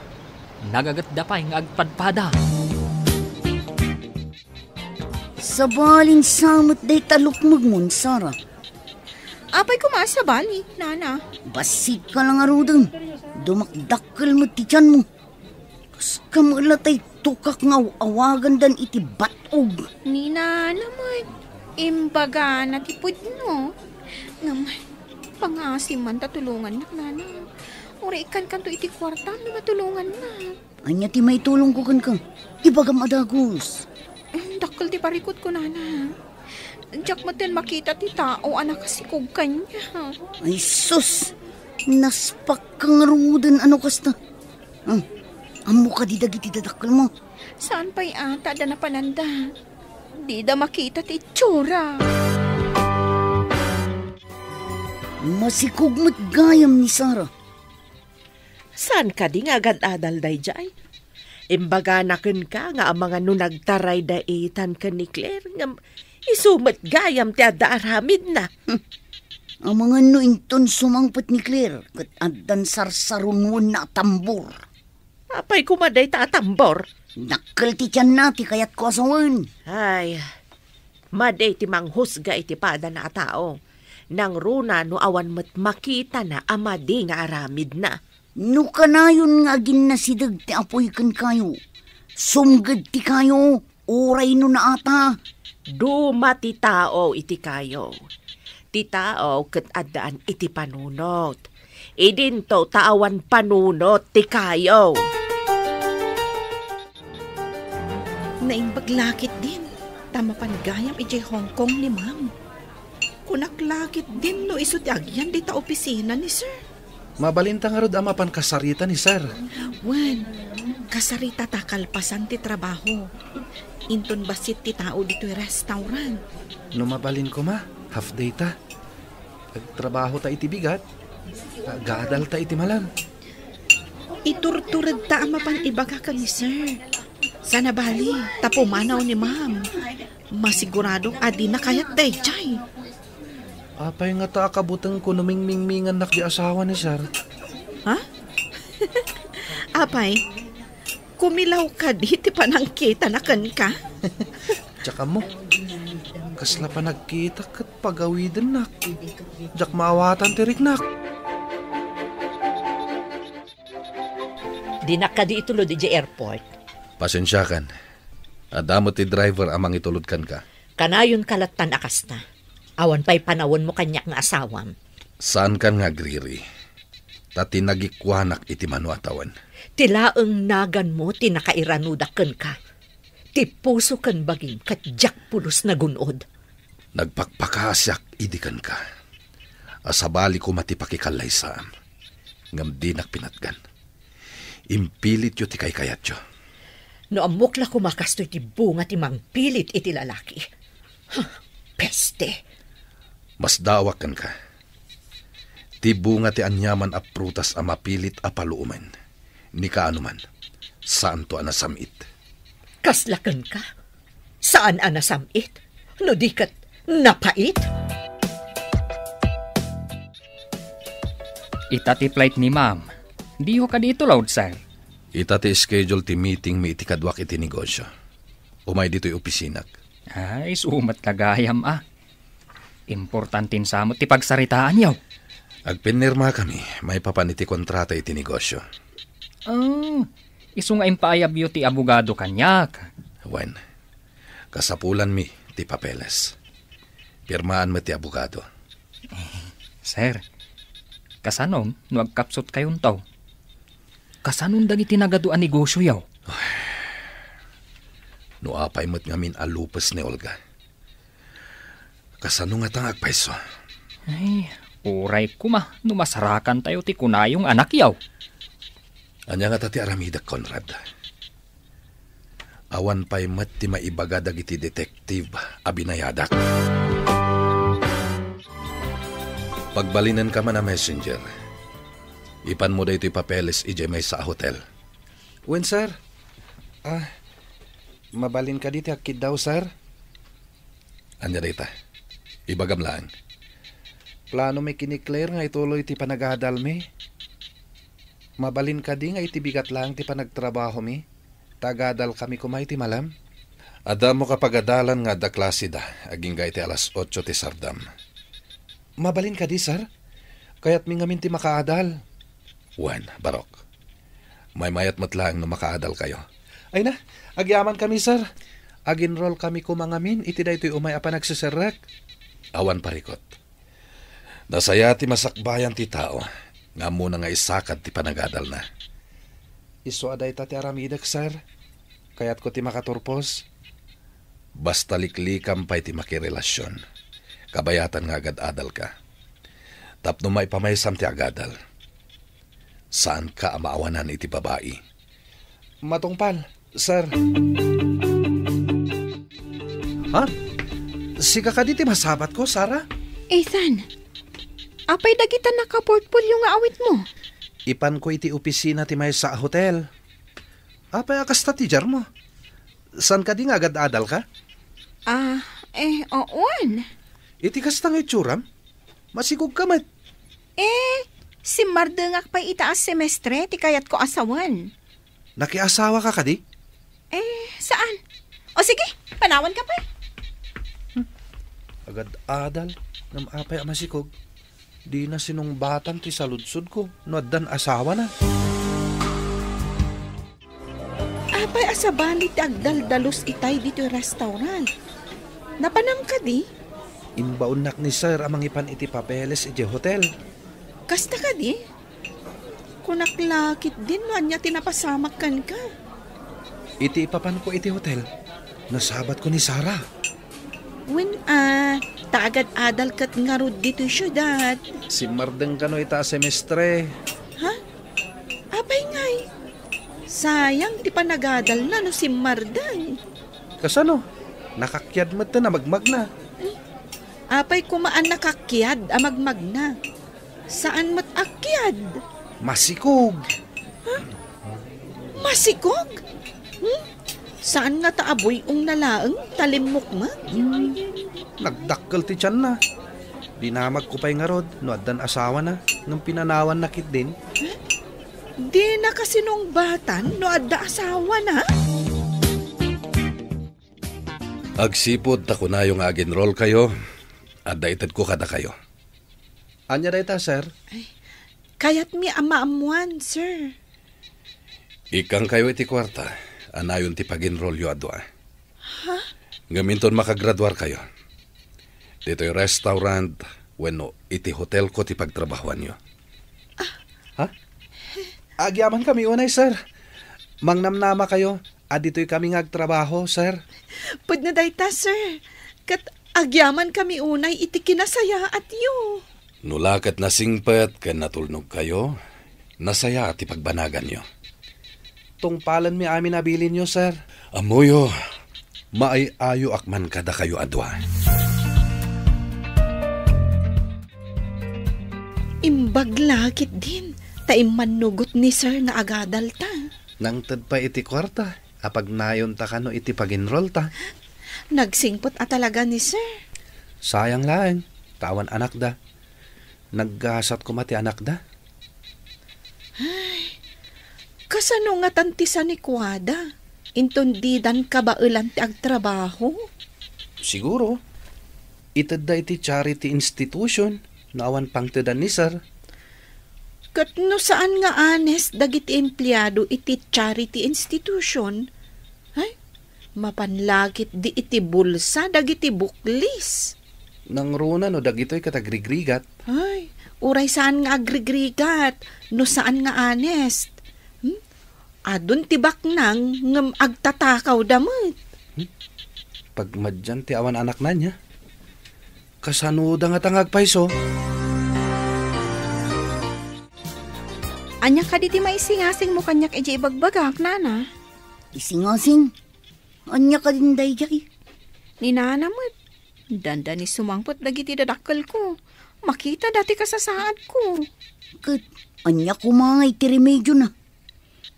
Nagagetda pay nga agpadpada. Sabalin sa met dayta lukmegmon, Sara. Apay koma a sabali, Nana? Bassit ka la ngaruden. Dumakdakkel met ti tianmo. Kas kamela tay tukak nga aw-awagandan iti bat-og. Ni Nana met, imbagana ti pudno. Ngem, pangaasim man ta tulongannak, Nana. Uray ikkankanto iti kuartam no matulongannak. Ania ti maitulongko kenka? Ibagam a dagus. Dakkel ti parikutko, Nana. Diak metten makita ti tao a nakasikog kaniak. Ay sus! Naspak ka ngaruden a no kasta. Hmm. Ammo kadi dagiti dadakkelmo? Saan pay a ta adda napananda. Dida makita ti itsura. Masikog met gayam ni Sara. Saan kadi nga agad-adal daydiay? Imbagana kenka nga amangan no nagtaray da Ethan ken ni Claire, ngem isu met gayam ti adda aramidna. Hmm. Amangan no inton sumangpet ni Claire ket addan sarsarungonna a tambor. Apay koma dayta a tambor? Dakkel ti tianna ti kayatko a sawen. Ay, madi ti manghusga iti padana a tao. Nangruna no awan met makitana a madi nga aramidna. No kanayon nga aginnasideg ti apuy kenkayo, sumged ti kayo, uray no naata. Duma ti tao iti kayo. Ti tao ket addaan iti panunot. Idinto ta awan panunot ti kayo. Naimbag la ketdin, ta mapan gayam idiay Hong Kong ni Ma'am. Kunak la ketdin no isu ti agyan dita opisina ni Sir. Mabalinta ngarud a mapan kasarita ni Sir. Wen, kasarita ta kalpasan ti trabaho. Inton bassit ti tao ditoy restaurant. No mabalin koma, half day ta. Agtrabaho ta iti bigat, agadal ta iti malam. Iturtured ta a mapan ibaga ken ni Sir. Sana bali, ta pumanaw ni Ma'am. Masiguradong a dina kayat daydiay. Apay ngata a kabutengko no mingmingmingannak di asawa ni Sir? Ha? Apay, kumilaw kadi ti panangkitana kenka? Diak ammo. Kasla panagkita ket pagawidennak. Diak maawatan ti riknak. Dinak kadi itulod idiay airport. Pasensiakan. Adda met ti driver a mangitulod kenka. Kanayonka lattan a kasta. Awan pay panawenmo kaniak nga asawam. Saankan nga agriri. Ta ti nagikuanak iti mano a tawen. Ti laeng naganmo ti nakairanudak kenka. Ti puso ken bagim ket diak pulos nagun-od. Nagpakpakaasiak idi kenka. A sabali koma ti pakikallaysaam. Ngem dinak pinatgan. Impilityo ti kaykayatyo. No ammok la koma kastoy ti bunga ti mangpilit iti lalaki. Huh, peste! Masdaawak kenka. Ti bunga ti aniaman a prutas a mapilit a paluomen. Ni kaano man, saanto a nasam-it. Kasla kenka? Saan a nasam-it? No di ket napait? Ita ti flight ni Ma'am. Diyo kadi itulod, sir? Ita ti schedule ti meeting mi iti kaduak iti negosyo. Umay ditoy opisinak. Ay, sumat gayam, a. Importante sa met ti pagsaritaanyo. Agpinirmakami maipapan iti kontrata iti negosyo. Oh, isu nga impaayabyo ti abogado kaniak. Wen, kasapulanmi ti papeles. Pirmaan met ti abogado. Sir, kasanom no agkapsutkayonto? Kasanon dagiti nagadu a negosyoyo? No apay met ngamin a lupes ni Olga. Kasano ngata nga agpayso? Ay, uray koma no masarakantayo ti kunayo nga anakyo. Ania ngata ti aramidek, Conrad? Awan pay met ti maibaga dagiti detective a binayadak. Pagbalinenka man a messenger. Ipanmo daytoy papeles idiay maysa a hotel. Wen, sir. Ah, mabalin kadi ti agkiddaw, sir? Ania dayta? Ibagam laeng. Planomi ken ni Claire nga ituloy ti panagadalmi. Mabalin kadi nga iti bigat laeng ti panagtrabahomi, ta agadalkami koma iti malem? Adda ammo kapagadalan nga adda klaseda agingga iti alas otso ti sardam. Mabalin kadi, sir? Kayatmi ngamin ti makaadal. Wen, barok. Maymayat met laeng no makaadalkayo. Ay na, agyamankami, sir. Ag-enrollkami koma ngamin iti daytoy umay a panagseserrek. Awan parikot. Nasayaat ti masakbayan ti tao nga ammona nga isakad ti panagadalna. Isu a dayta ti aramidek, sir. Kayatko ti makaturpos. Basta liklikam pay ti makirelasion, kabayatan nga agad-adalka. Tapno maipamaysam ti agadal, saanka a maawanan iti babai. Matungpal, sir. Ha? Sika kadi ti masabatko, Sarah? Ethan, apay dagita nakaportfolio nga awitmo? Ipanko iti opisina ti maysa a hotel. Apay a kasta ti diarmo? Saan kadi nga agad-adalka? Ah, eh, wen. Iti kasta nga itsuram? Masikogka met. Eh, simmardengak pay ita a semestre ti kayatko a sawen. Nakiasawaka kadi? Eh, saan? O sige, panawanka pay. Hmm. Agad-adal, ngem apay a masikog? Dina sinungbatan ti saludsodko no addan asawana. Apay a sabali ti agdaldalus itay ditoy restaurant? Napanam kadi? Imbaonnak ni sir a mangipan iti papeles idiay hotel. Kasta kadi? Kunak la ketdin no ania ti napasamak kenka. Iti ipapanko iti hotel, nasabatko ni Sarah. Wen a, ta agad-adal ket ngarud ditoy siudad. Simmardeng kano ita a semestre. Ha? Apay ngay? Sayang ti panagadalna no simmardeng. Kasano? Nakakiad met ti namagmagna. Hmm? Apay koma a nakakiad a magmagna? Saan met a kiad? Masikog. Ha? Masikog? Hmm? Saan ngata a buy-ongna laeng ta limmukmeg? Hmm. Nagdakkel ti tianna. Dinamagko pay ngarud no addan asawana, ngem pinanawanna ketdin. Huh? Dina kasinungbatan no adda asawana? Agsipud ta kunayo nga ag-enrollkayo, adda itedko kadakayo. Ania dayta, sir? Ay, kayatmi a maammuan, sir. Ikkangkayo iti kuarta, a nayon ti pag-enrollyo a dua. Ha? Ngem inton makagraduarkayo, ditoy restaurant wenno iti hotelko ti pagtrabahoanyo. Ah. Ha? Agyamankami unay, sir. Mangnamnamakayo a ditoykami nga agtrabaho, sir. Pudno dayta, sir. Ket agyamankami unay iti kinasayaatyo. No la ket nasingpet ken natulnogkayo, nasayaat ti pagbanaganyo. Tungpalenmi amin a bilinyo, sir. Ammoyo, maay-ayoak man kadakayo a dua. Imbag la ketdin, ta immannugot ni Sir nga agadalta. Nangted pay iti kuarta a pagnayonta kano iti pag-enrollta. Nagsingpet a talaga ni Sir. Sayang laeng, ta awan anakda. Naggasat koma ti anakda. Ay, kasano ngatan ti sanikuada? Inton didan kabaelan ti agtrabaho? Siguro, itedda iti charity institution no awan pangtedan ni Sir. Ket no saan nga honest dagiti empleado iti charity institution, ay, mapan la ketdi iti bulsa dagiti buklis. Nangruna no dagitoy ket agrigrigat. Ay, uray saan nga agrigrigat, no saan nga honest. Hmm? Adun ti baknang ngem agtatakawda met. Hmm? Pagmadian ti awan anakna nia. Kasanoda ngata nga agpayso? Ania kadi ti maisingasingmo kaniak idiay ibagbagak, Nana? Isingasing? Ania kadin daydiay? Ni Nana met. Dandani sumangpet dagiti dadakkelko. Makitada ti kasasaadko. Ket ania koma ngay ti remediona?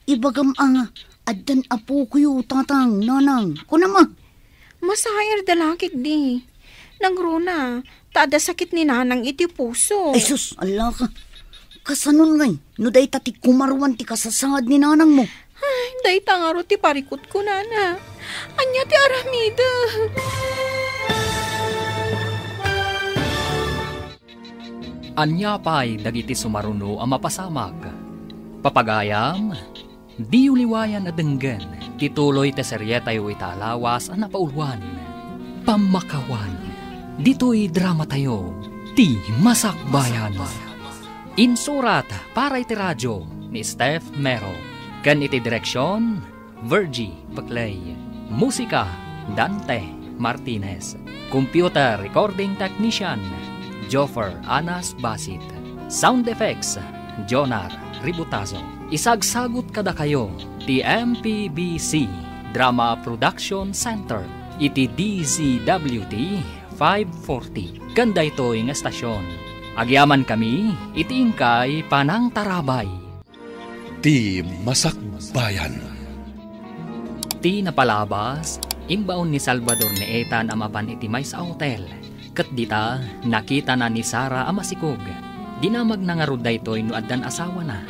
Ibagam a nga, addan apokoyo, tatang, nanang. Kunam a. Masairda la ketdi. Nangruna, ta adda sakit ni Nanang iti puso. Ay sus, allaka. Kasanon ngay, no dayta ti kumaruan ti kasasaad ni nanangmo? Ay, dayta ngarud ti parikutko, Nana. Ania ti aramidek? Ania pay dagiti sumaruno a mapasamak? Papagayam, diyo liwayan a denggen ti tuloy ti serietayo ita a lawas a napauluan, Pammakawan. Ditoy dramatayo, Ti Masakbayan. Insurat para iti radyo ni Steph Mero, ken iti direksion, Virgie Peclay. Musika, Dante Martinez. Computer recording technician, Joffer Anas Basit. Sound effects, Jonar Ributazo. Isagsagut kadakayo ti M P B C Drama Production Center iti D Z W T five forty. Ken daytoy nga estasion, agyamankami iti inkay panangtarabay. Ti Masakbayan. Ti napalabas, imbaon ni Salvador ni Ethan a mapan iti maysa a hotel, ket dita, nakitana ni Sara a masikog. Dinamagna ngarud daytoy no addan asawana.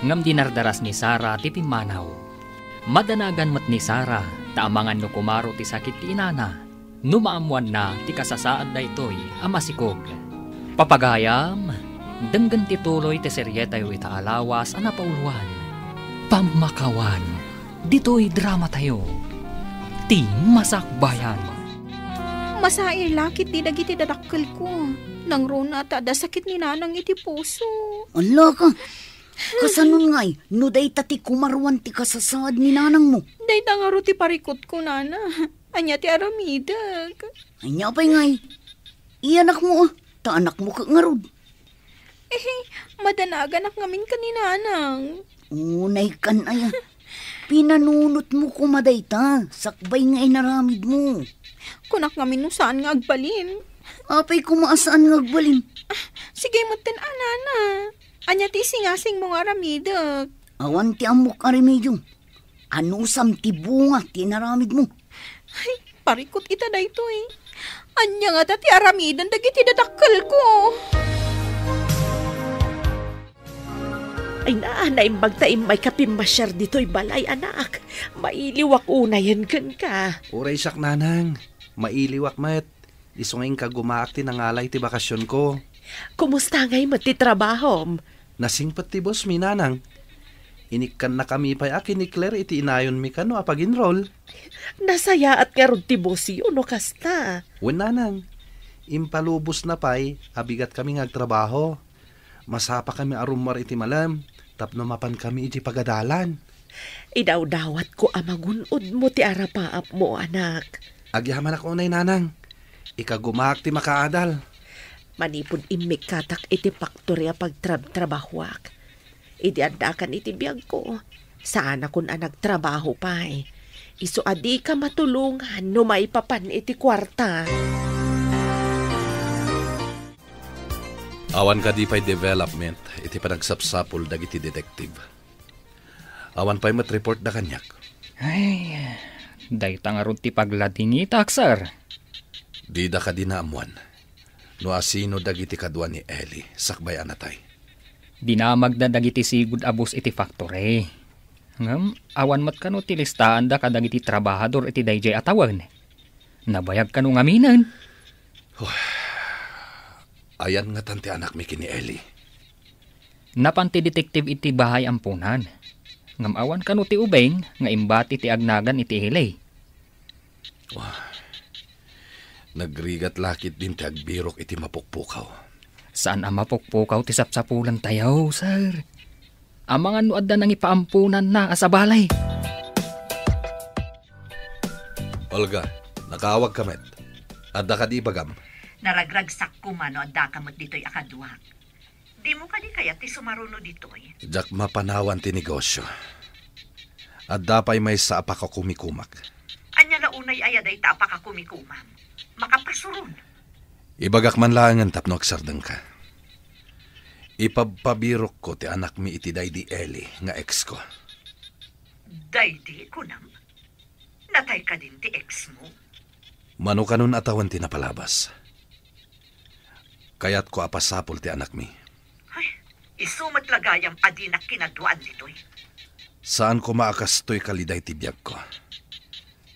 Ngem dinardaras ni Sara ti pimmanaw. Madanagan met ni Sara ta amangan no kumaro ti sakit ti inana. No maammoanna ti kasasaad daytoy a masikog. Papagayam, denggen ti tuloy ti serietayo ita a lawas a napauluan, Pammakawan. Ditoy dramatayo, Ti Masakbayan. Masair la ketdi dagiti dadakkelko. Nangruna ta adda sakit ni Nanang iti puso. Allaka, kasanon ngay, no dayta ti kumaruan ti kasasaad ni nanangmo? Dayta ngarud ti parikutko, Nana. Ania ti aramidek? Ania pay ngay? Iyanakmo a, ta anakmo ket ngarud. Eh, madanaganak ngamin ken ni Nanang. Unay kan aya. Pinanunotmo koma dayta, sakbay nga inaramidmo. Kunak ngamin no saan nga agbalin. Apay koma a saan nga agbalin? Ah, sige metten a, Nana. Ania ti isingasingmo nga aramidek? Awan ti ammok a remedio. Anusam ti bunga ti inaramidmo. Ay, parikut ita daytoy. Ania ngata ti aramiden dagiti dadakkelko? Ay na, naimbag ta immayka pimmasiar ditoy balay, anak. Mailiwak unayen kenka. Uray siak, Nanang. Mailiwak met. Isu nga inkagumaak ti nangalay ti bakasionko. Kumusta ngay met ti trabahom? Nasingpet ti boss mi, Nanang. Inikkannakami pay a kinikler iti inayonmi kano a pag-enroll. Nasayaat ngarud ti bossyo no kasta. Wen, Nanang. Impalubosna pay a bigatkami nga agtrabaho. Masapakami a rummuar iti malem tapno mapankami iti pagadalan. Idawdawatko a magun-odmo ti arapaapmo, anak. Agyamanak unay, Nanang. Ikagumaak ti makaadal. Manipud immikkatak iti faktori a pagtrabtrabahoak. Idi addakan iti biagko, saanakon a nagtrabaho pay. Isu a dika matulongan no maipapan iti kuarta. Awan kadi pay development iti panagsapsapul dagiti detective? Awan pay met report da kaniak? Ay, dayta ngarud ti pagladingitak, sir. Dida kadi naammuan no asino dagiti kadua ni Eli sakbay a natay? Dinamagda dagiti sigud a boss iti factory. Ngem awan met kano ti listaanda kadagiti trabahador iti daydiay a tawen. Nabayag kano ngaminen? Ayan ngatan ti anakmi ken ni Eli? Napan ti detective iti bahay ampunan. Ngem awan kano ti ubing nga imbati ti agnagan iti ili. Wah, nagrigat la ketdin ti agbirok iti mapukpukaw. Saan a mapukpukaw ti sapsapulantayo, sir. Amangan no adda nangipaampunanna a sabali. Olga, nakaawagka met. Adda kadi ibagam? Naragragsak koma no addaka met ditoy a kaduak. Dimo kadi kayat ti sumaruno ditoy? Diak mapanawan ti negosio. Adda pay maysa a pakakumikumak. Ania la unay aya dayta a pakakumikumam? Makapasuron. Ibagak man laengen tapno agsardengka. Ipabpabirokko ti anakmi iti daydi Eli nga exko. Daydi, kunam? Natay kadin ti exmo? Mano kanon a tawen ti napalabas? Kayatko a pasapul ti anakmi. Ay, isu met la gayam a dinak kinaduaan ditoy. Saan koma a kastoy kaliday ti biagko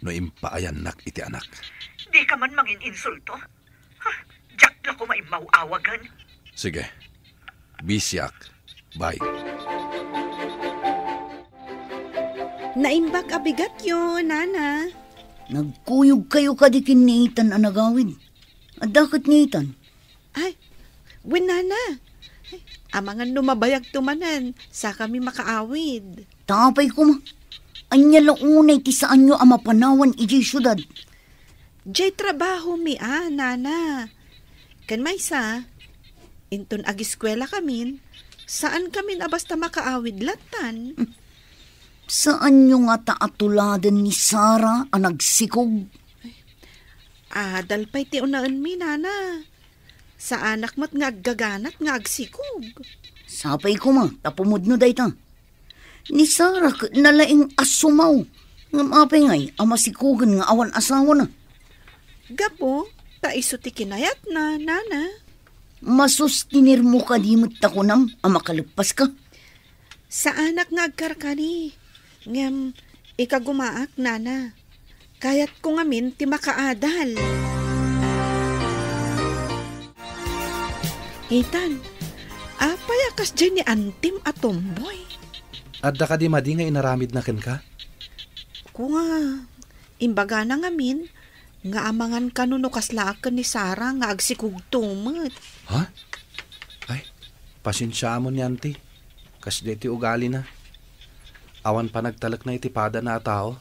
no impaayannak iti anak. Dika man mangin-insulto. Ha, diak la koma immaw-awagen. Sige. Bisiak. Bye. Naimbag a bigatyo, Nana. Nagkuyog kayo kadi ken ni Ethan a nagawid? Adda ket ni Ethan? Ay, wen, Nana. Ay, amangan no mabayagto manen, sakami makaawid. Apay koma. Ania la unay ti saanyo a mapanawan idiay siudad? Diay trabahomi a, Nana. Ken maysa, inton agiskuelakamin, saankamin a basta makaawid lattan. Saanyo ngata a tuladen ni Sara a nagsikog? Adal pay ti unaenmi, Nana. Saanak met nga aggaganat nga agsikog. Apay koma, ta pumudno dayta. Ni Sara ket nalaing a sumaw. Ngem apay ngay a masikogen nga awan asawana? Gapu ta isu ti kinayatna, Nana. Masustinermo kadi met ta kunam a makaleppaska? Saanak nga agkarkari. Ngem ikagumaak, Nana. Kayatko ngamin ti makaadal. Ethan, apay a kasdiay ni antim a tomboy? Adda kadi madi nga inaramidna kenka? Kuna, imbagana ngamin nga amangan kano no kaslaak ken ni Sara nga agsikugto met. Ha? Ay, pasensiaam ni anti. Kasdiay ti ugalina. Awan panagtalekna iti padana a tao.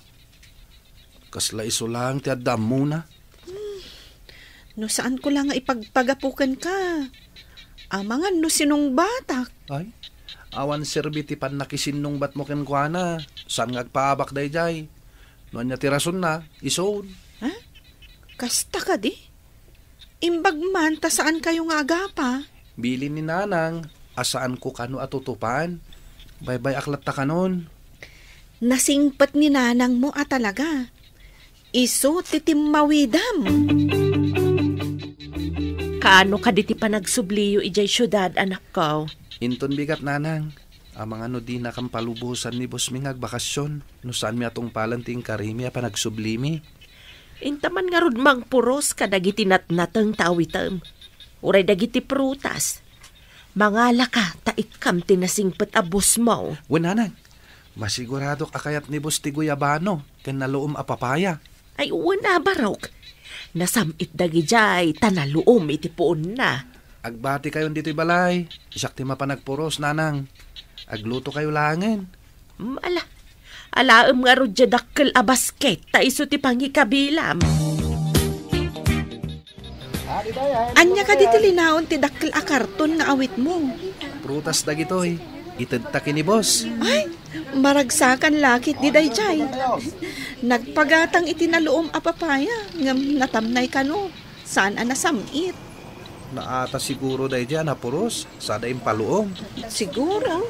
Kasla isu laeng ti adda ammona. Hmm. No saanko la nga ipagpagapu kenka, amangan no sinungbatak. Ay, awan serbi ti pannakisinnungbatmo kenkuana. Saan nga agpaabak daydiay? No ania ti rasonna, isun. Ha? Kasta kadi? Imbag man ta saankayo nga agapa. Bilin ni Nanang a saanko kano a tutupan. Baybay-ak latta kanon. Nasingpet ni Nanangmo a talaga. Isu ti timmawidam. Kaano kadi ti panagsubliyo idiay siudad, anakko? Inton bigat, Nanang. Amangan no dinakam palubosan ni bossmi nga agbakasyon, no saanmi a tungpalen ti inkarimi a panagsublimi. Inta man ngarud mangpuros kadagiti natnateng ta awitem, uray dagiti prutas. Mangalaka ta ikkam ti nasingpet a bossmo. Wen, Nanang, masiguradok a kayat ni boss ti guyabano ken naluom a papaya. Ay, wen a, barok. Nasam-it dagidiay ta naluom iti puonna. Agbatiyon ditoy balay. Siak ti mapan agpuros, Nanang. Aglutokayo laengen. Mm, ala. Alaem ngarud diay dakkel a basket ta isu ti pangikabilam. Ania kadi ti linaon ti dakkel a karton nga awitmo? Prutas dagitoy. Itedta ken ni boss. Ay, maragsakan la ketdi daydiay. Nagpagatang iti naluom a papaya, ngem natamnay kano. Saan a nasam-it. Naata siguro daydiay a napuros, sada impaluom. Siguro.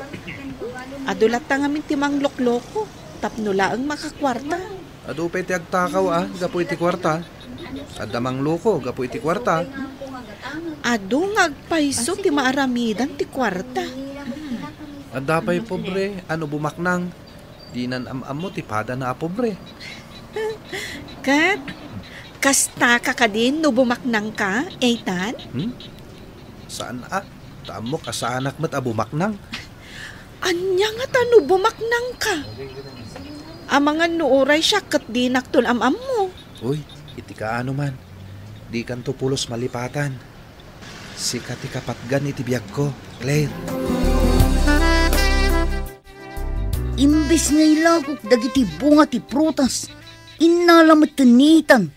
Adu latta ngamin ti manglokloko, tapno laeng makakuarta. Adu pay ti agtakaw a gapu iti kuarta. Adda mangloko gapu iti kuarta. Adu nga agpayso ti maaramidan ti kuarta. Adda pay pobre a no bumaknang, dinan am-ammo ti padana a pobre. Ket, kasta ka kadin no bumaknangka, Ethan? Hmm? Saan a? Ta ammok a saanak met a bumaknang. Ania ngata no bumaknangka? Amangan no uray siak ket dinakton am-ammo. Uy, iti kaano man, dikanto pulos malipatan. Sika ti kapatgan iti biagko, Claire. Imbes nga ilagok dagiti bunga ti prutas, innala met ni Ethan.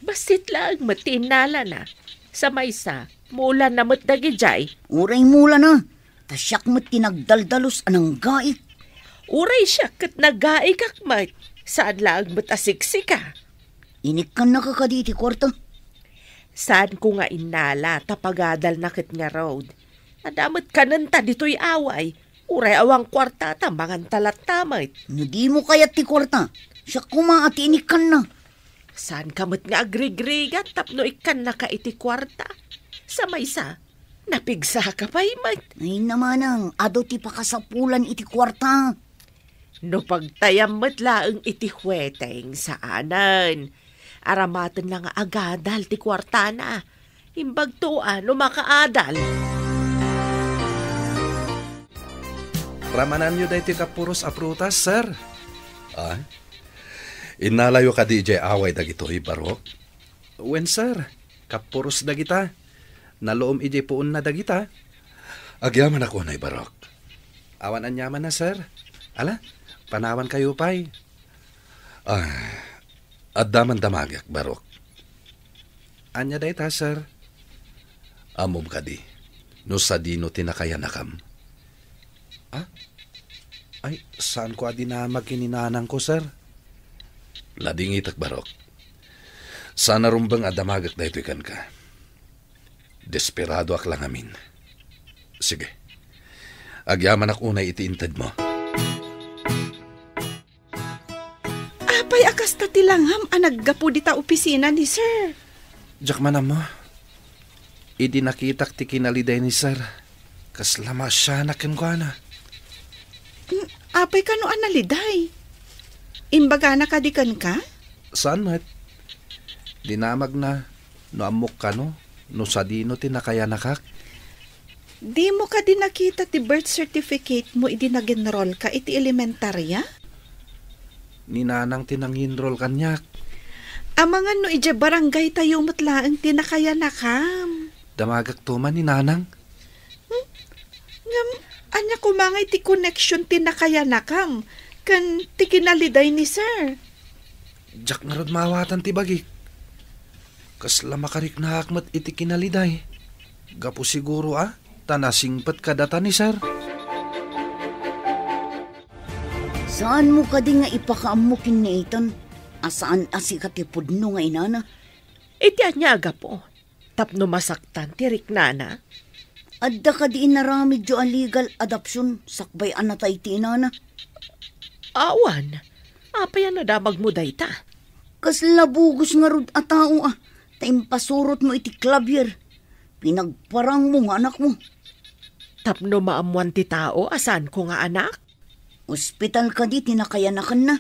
Bassit laeng met ti innalana. Sa maysa, mulana met dagidiay. Uray mulana, ta siak met ti nagdaldalus a nanggaik. Uray siak ket nagaikak met, saan laeng met a siksika. Inikkannaka kadi iti kuarta? Saanko nga innala ta pagadalna ket ngarud. Adda met kanenta ditoy away, uray awan kuarta ta manganta latta met. No dimo kayat ti kuarta, siak koma a ti inikkanna. Saanka met nga agrigrigat tapno ikkannaka iti kuarta? Sa maysa, napigsaka pay met. Ay, namanang, adu ti pakasapulan iti kuarta. No pagtayam met laeng iti hueteng, saanen. Aramatenna nga agadal ti kuartana. Imbagto a no makaadal. Ramananyo daytoy kapuros a prutas, sir? Ah? Innalayo kadi idiay away dagitoy, Barok? Wen, sir. Kapuros dagita. Naluom idiay puonna dagita. Agyamanak unay, Barok. Awan aniamanna, sir. Ala, panawankayo pay. Ah, adda man damagek, Barok. Ania dayta, sir? Ammom kadi no sadino ti nakayanakam? Ah? Ay, saanko a dinamag ken ni nanangko, sir. Nadingitek, Barok. Saan a rumbeng a damagek daytoy kenka. Desperadoak la ngamin. Sige. Agyamanak unay iti intedmo. Apay a kasta ti langam a naggapu dita opisina ni Sir? Diak man ammo. Idi nakitak ti kinaliday ni Sir, kasla maasianak kenkuana. Mm, apay kano a naliday? Imbagana kadi kenka? Saan met? Dinamagna no ammok kano, no sadino ti nakayanakak. Dimo kadi nakita ti birth certificate mo idi nag-enroll ka iti elementarya? Ni nanang ti nang-enroll kaniak. Amangan no idiay barangay tayo met laeng ti nakayanakam. Damagakto man ni nanang. Hmm? Ngem, ania koma ngay ti connection ti nakayanakam ken ti kinaliday ni Sir? Diak ngarud maawatan ti bagik. Kasla makariknaak met iti kinaliday. Gapu siguro a ta nasingpet kadata ni Sir. Saanmo kadi nga ipakaammo ken ni Ethan a saan a sika ti pudno nga inana? Iti ania a gapu? Tapno masaktan ti riknana? Adda kadi inaramidyo a legal adoption sakbay a natay ti inana? Awan. Apay a nadamagmo dayta? Kasla bugos ngarud a tao a ta impasurotmo iti clavier. Pinagparangmo nga anakmo. Tapno maammoan ti tao a saanko nga anak? Ospital kadi ti nakayanakanna?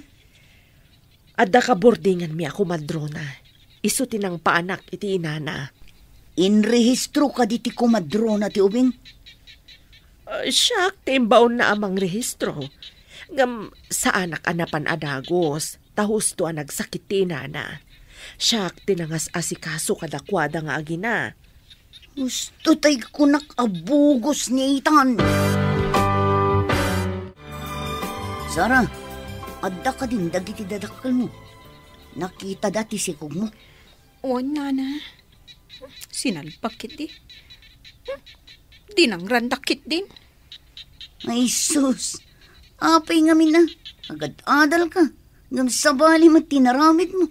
Adda kaburdinganmi a komadrona. Isu ti nangpaanak iti inana. Inrehistro kadi ti komadrona ti ubing? Ah, siak ti imbaonna a mangrehistro. Ngem saanak a napan a dagus, ta husto a nagsakit ti inana. Siak ti nangas-asikaso kadakuada nga agina. Husto tay kunak a bugos ni Ethan. Sara, adda kadin dagiti dadakkelmo? Nakitada ti sikogmo? Wen, nana. Sinalpak ketdi. Dinangrandak ketdin. Ay, sus. Apay ngamin a, agad-adal ka. Ngem sabali met ti naramidmo.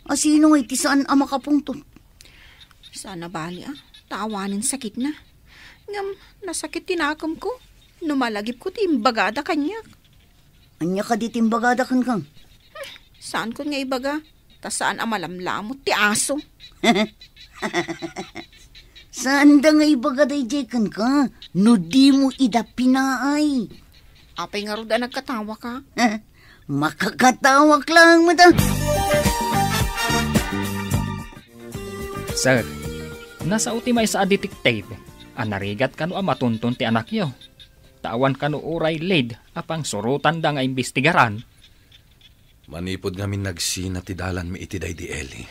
A sino ngay ti saan a makapungtot? Saan a bali, a? ta awanen sakitna. Ngem nasakit ti nakemko no malagipko ti imbagada kaniak. Ania kadi ti imbagada kenka? Saankon nga ibaga, ta saan a malamlamot ti aso. Saanda nga ibaga daydiay kenka no dimo ida pinaay. Apay ngarud a nagkatawaka? Makakatawak laeng met a. Sir, nasao ti maysa a detective a narigat kano a matunton ti anakyo. Ta awan kano uray lead a pangsurotanda nga imbestigaran. Manipud ngamin nagsina ti dalanmi iti daydi Eli.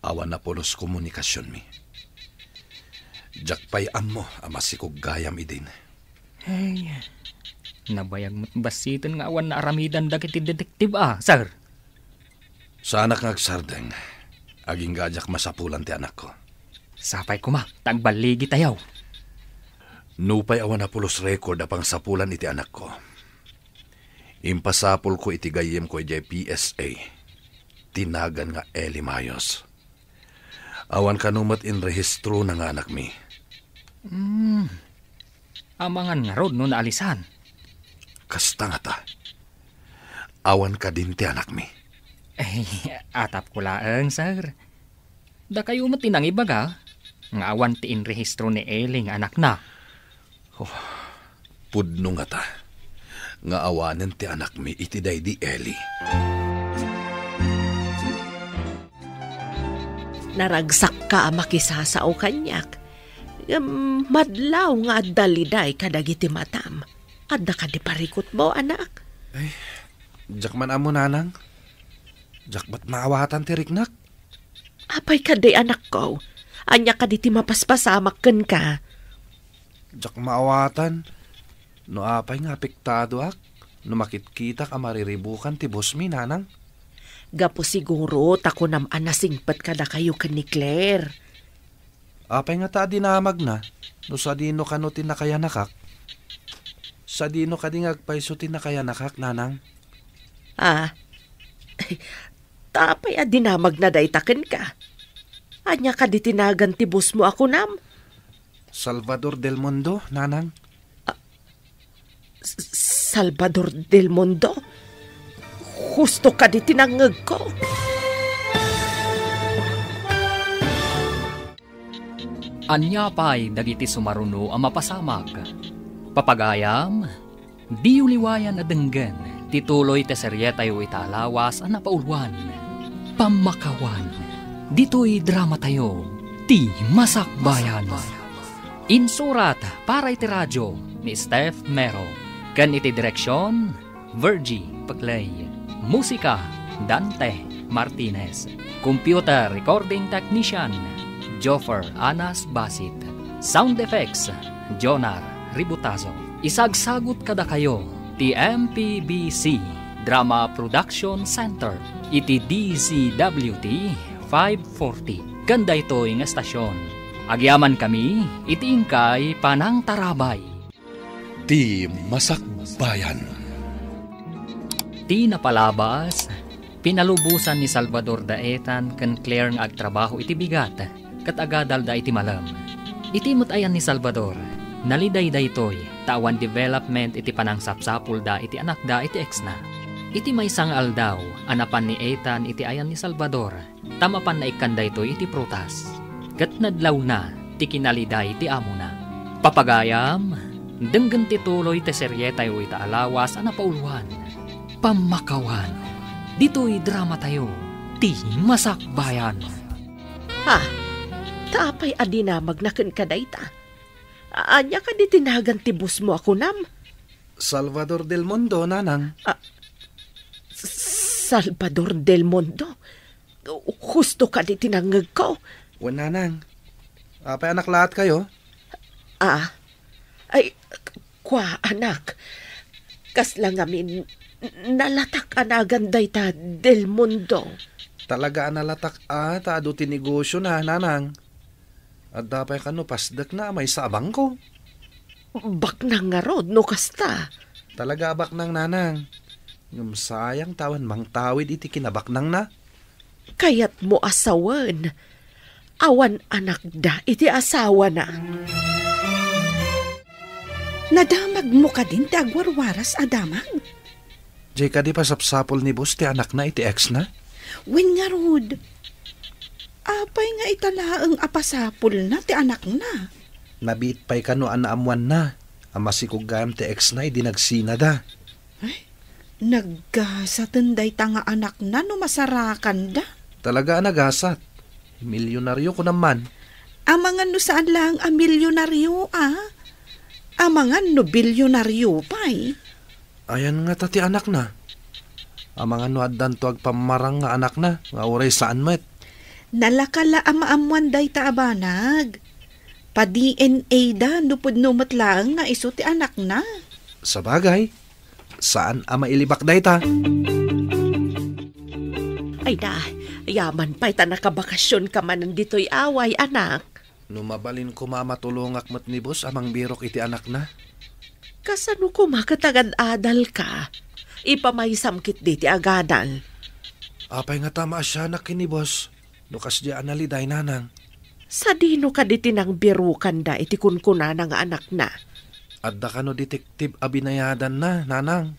Awan a pulos komunikasionmi. Diak pay ammo a masikog gayam idin. Ay, nabayag met bassiten nga awan naaramidan dagiti detective a, sir. Saanak nga agsardeng, agingga a diak masapulan ti anakko. Sapay koma, ta agballigitayo. Nupay awan a pulos record a pangsapulan iti anakko, impasapulko iti gayyemko idiay P S A ti nagan nga Eli Mayos. Awan kano met inrehistrona nga anakmi. Hmm. Amangan ngarud no naalisan? Kasta ngata. Awan kadin ti anakmi? Ay, atapko laeng, sir. Dakayo met ti nangibaga nga awan ti inrehistro ni Eli nga anakna. Oh, pudno ngata nga awanen ti anakmi iti daydi Eli. Naragsakka a makisasao kaniak, ngem madlaw nga adda liday kadagiti matam. Adda kadi parikutmo, anak? Ay, diak man ammo, nanang. Diak met maawatan ti riknak. Apay kadi, anakko? Ania kadi ti mapaspasamak kenka? Diak maawatan no apay nga apektadoak no makitkitak a mariribukan ti bosmi, nanang. Gapu siguro ta kunam a nasingpet kadakayo ken ni Claire. Apay ngata a dinamagna no sadino kano ti nakayanakak? Sadino kadi nga agpayso ti nakayanakak, nanang? Ah, ta apay a dinamagna dayta kenka? Ania kadi ti nagan ti bosmo a kunam? Salvador del Mundo, nanang. Ah, S-, Salvador del Mundo? Husto kadi ti nangngegko. Ania pay dagiti sumaruno a mapasamak? Papagayam, diyo liwayan a denggen ti tuloy ti serietayo ita a lawas a napauluan, Pammakawan. Ditoy dramatayo, ti Masakbayan. Insurat para iti radio ni Steph Mero, ken iti direksion, Virgie Peclay. Musika, Dante Martinez. Computer recording technician, Joffer Anas Basit. Sound effects, Jonar Ributazo. Isagsagut kadakayo ti M P B C Drama Production Center iti D Z W T five forty. Ken daytoy nga estasion, agyamankami iti inkay panangtarabay. Ti Masakbayan. Ti napalabas, pinalubosan ni Salvador da Ethan ken Claire nga agtrabaho iti bigat ket agadalda iti malem. Iti met ayan ni Salvador, naliday daytoy ta awan development iti panangsapsapulda iti anakda iti exna. Iti maysa nga aldaw a napan ni Ethan iti ayan ni Salvador, ta mapanna ikkan daytoy iti prutas, ket nadlawna ti kinaliday ti amona. Papagayam, denggen ti tuloy ti serietayo ita a lawas a napauluan, Pammakawan. Ditoy dramatayo, ti Masakbayan. Ha? Ta apay a dinamagna kenka dayta? Ania kadi ti nagan ti bosmo a kunam? Salvador del Mundo, nanang. Ah, S-, Salvador del Mundo? Husto kadi ti nangngegko? Wen, nanang. Apay a naklaatkayo? Ah, ay, k-, kua, anak. Kasla ngamin, nalatak a nagan dayta del Mundo. Talaga a nalatak a, ta adu ti negosiona, nanang. Adda pay kano pasdekna a maysa a bangko? Baknang ngarud no kasta. Talaga a baknang, nanang. Ngem sayang ta awan mangtawid iti kinabaknangna. Kayatmo a sawen, Awan anakda iti asawana. Nadamagmo kadin ti agwarwaras a damag? Jay kadi pasapsapul ni boss ti anakna iti ex-na? Wen ngarud, apay nga ita laeng a pasapulna ti anakna? Nabiit pay kano a naammoanna a masikog gayam ti ex-na idi nagsinada. Ay, naggasaten dayta nga anakna no masarakanda. Talaga a nagasat. Milyonaryo kunam man. Amangan no saan laeng a milyonaryo, a? Amangan no bilyonaryo pay. Ayan ngata ti anakna. Amangan no addanto agpammarang nga anakna, nga uray saan met. Nalaka la a maammoan dayta a banag. Pa-D N A da no pudno met laeng nga isu ti anakna. Sabagay, saan a mailibak dayta. Ay na, yaman pay ta nakabakasionka manen ditoy away, anak. No mabalin koma a matulongak met ni boss a mangbirok iti anakna. Kasano koma ket agad-adalka? Ipamaysam ketdi ti agadal. Apay ngata maasianak ken ni boss no kasdiay a naliday, nanang? Sadino kadi ti nangbirokanda iti kunkunana nga anakna? Adda kano detektif a binayadanna, nanang.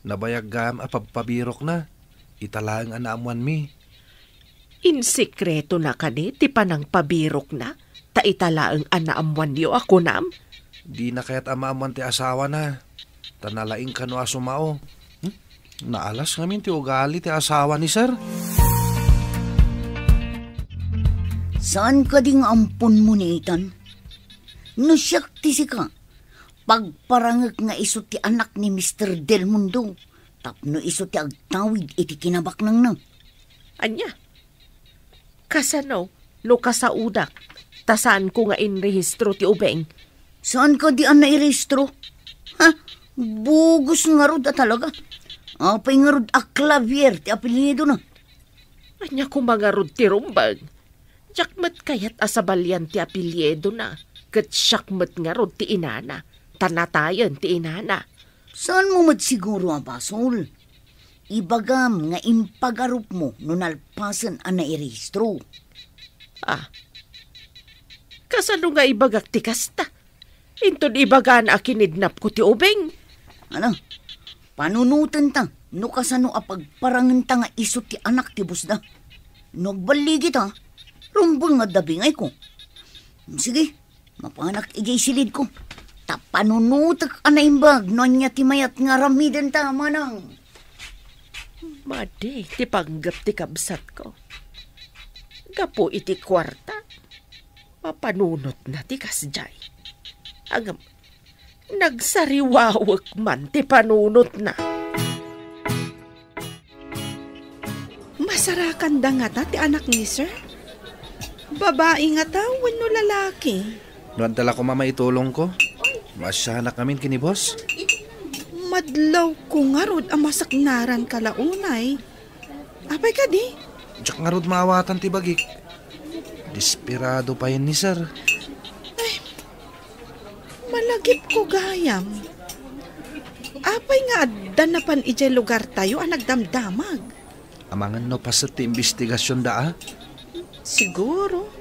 Nabayag gayam a pabpabirokna. Ita laeng a naammoanmi. Insekretona kadi ti panangpabirokna, ta ita laeng a naammoanyo a kunam? Dina kayat a maammoan ti asawana, ta nalaing kano a sumao. Hmm? Naalas ngamin ti ugali ti asawa ni sir. Saan kadi nga amponmo ni Ethan? No siak ti sika, pagparangek nga isu ti anak ni Mister Del Mundo tapno isu ti agtawid iti kinabaknangna. Ania? Kasano no kasaodak ta saanko nga inrehistro ti ubing? Saan kadi a nairehistro? Ha? Bugos ngarud a talaga. Apay ngarud a Clavier ti apelyidona? Ania koma ngarud ti rumbeng? Diak met kayat a sabalian ti apelyidona, ket siak met ngarud ti inana, ta natayen ti inana. Saanmo met siguro a basol? Ibagam nga impagarupmo no nalpasen a nairehistro. Ah, kasano nga ibagak ti kasta? Inton ibagana a kinidnapko ti ubing. Ano? Panunotenta no kasano a pagparangenta nga isu ti anak ti bossda. No agballigita, rumbeng nga adda bingayko. Sige, mapanak idiay silidko. Ta panunotek a naimbag no ania ti mayat nga aramidenta, manang. Madi ti panggep ti kabsatko. Gapu iti kuarta, mapanunotna ti kasdiay. Ngem, nagsariwawek man ti panunotna. Masarakanda ngata ti anak ni sir? Babai ngata wenno lalaki? No adda la koma maitulongko, maasianak ngamin ken ni boss. Madlawko ngarud a masaknaranka la unay. Apay kadi? Diak ngarud maawatan ti bagik. Desperado payen ni sir. Ay, malagipko gayam. Apay nga adda napan idiay lugartayo a nagdamdamag? Amangan no paset ti imbestigasionda, a? Siguro.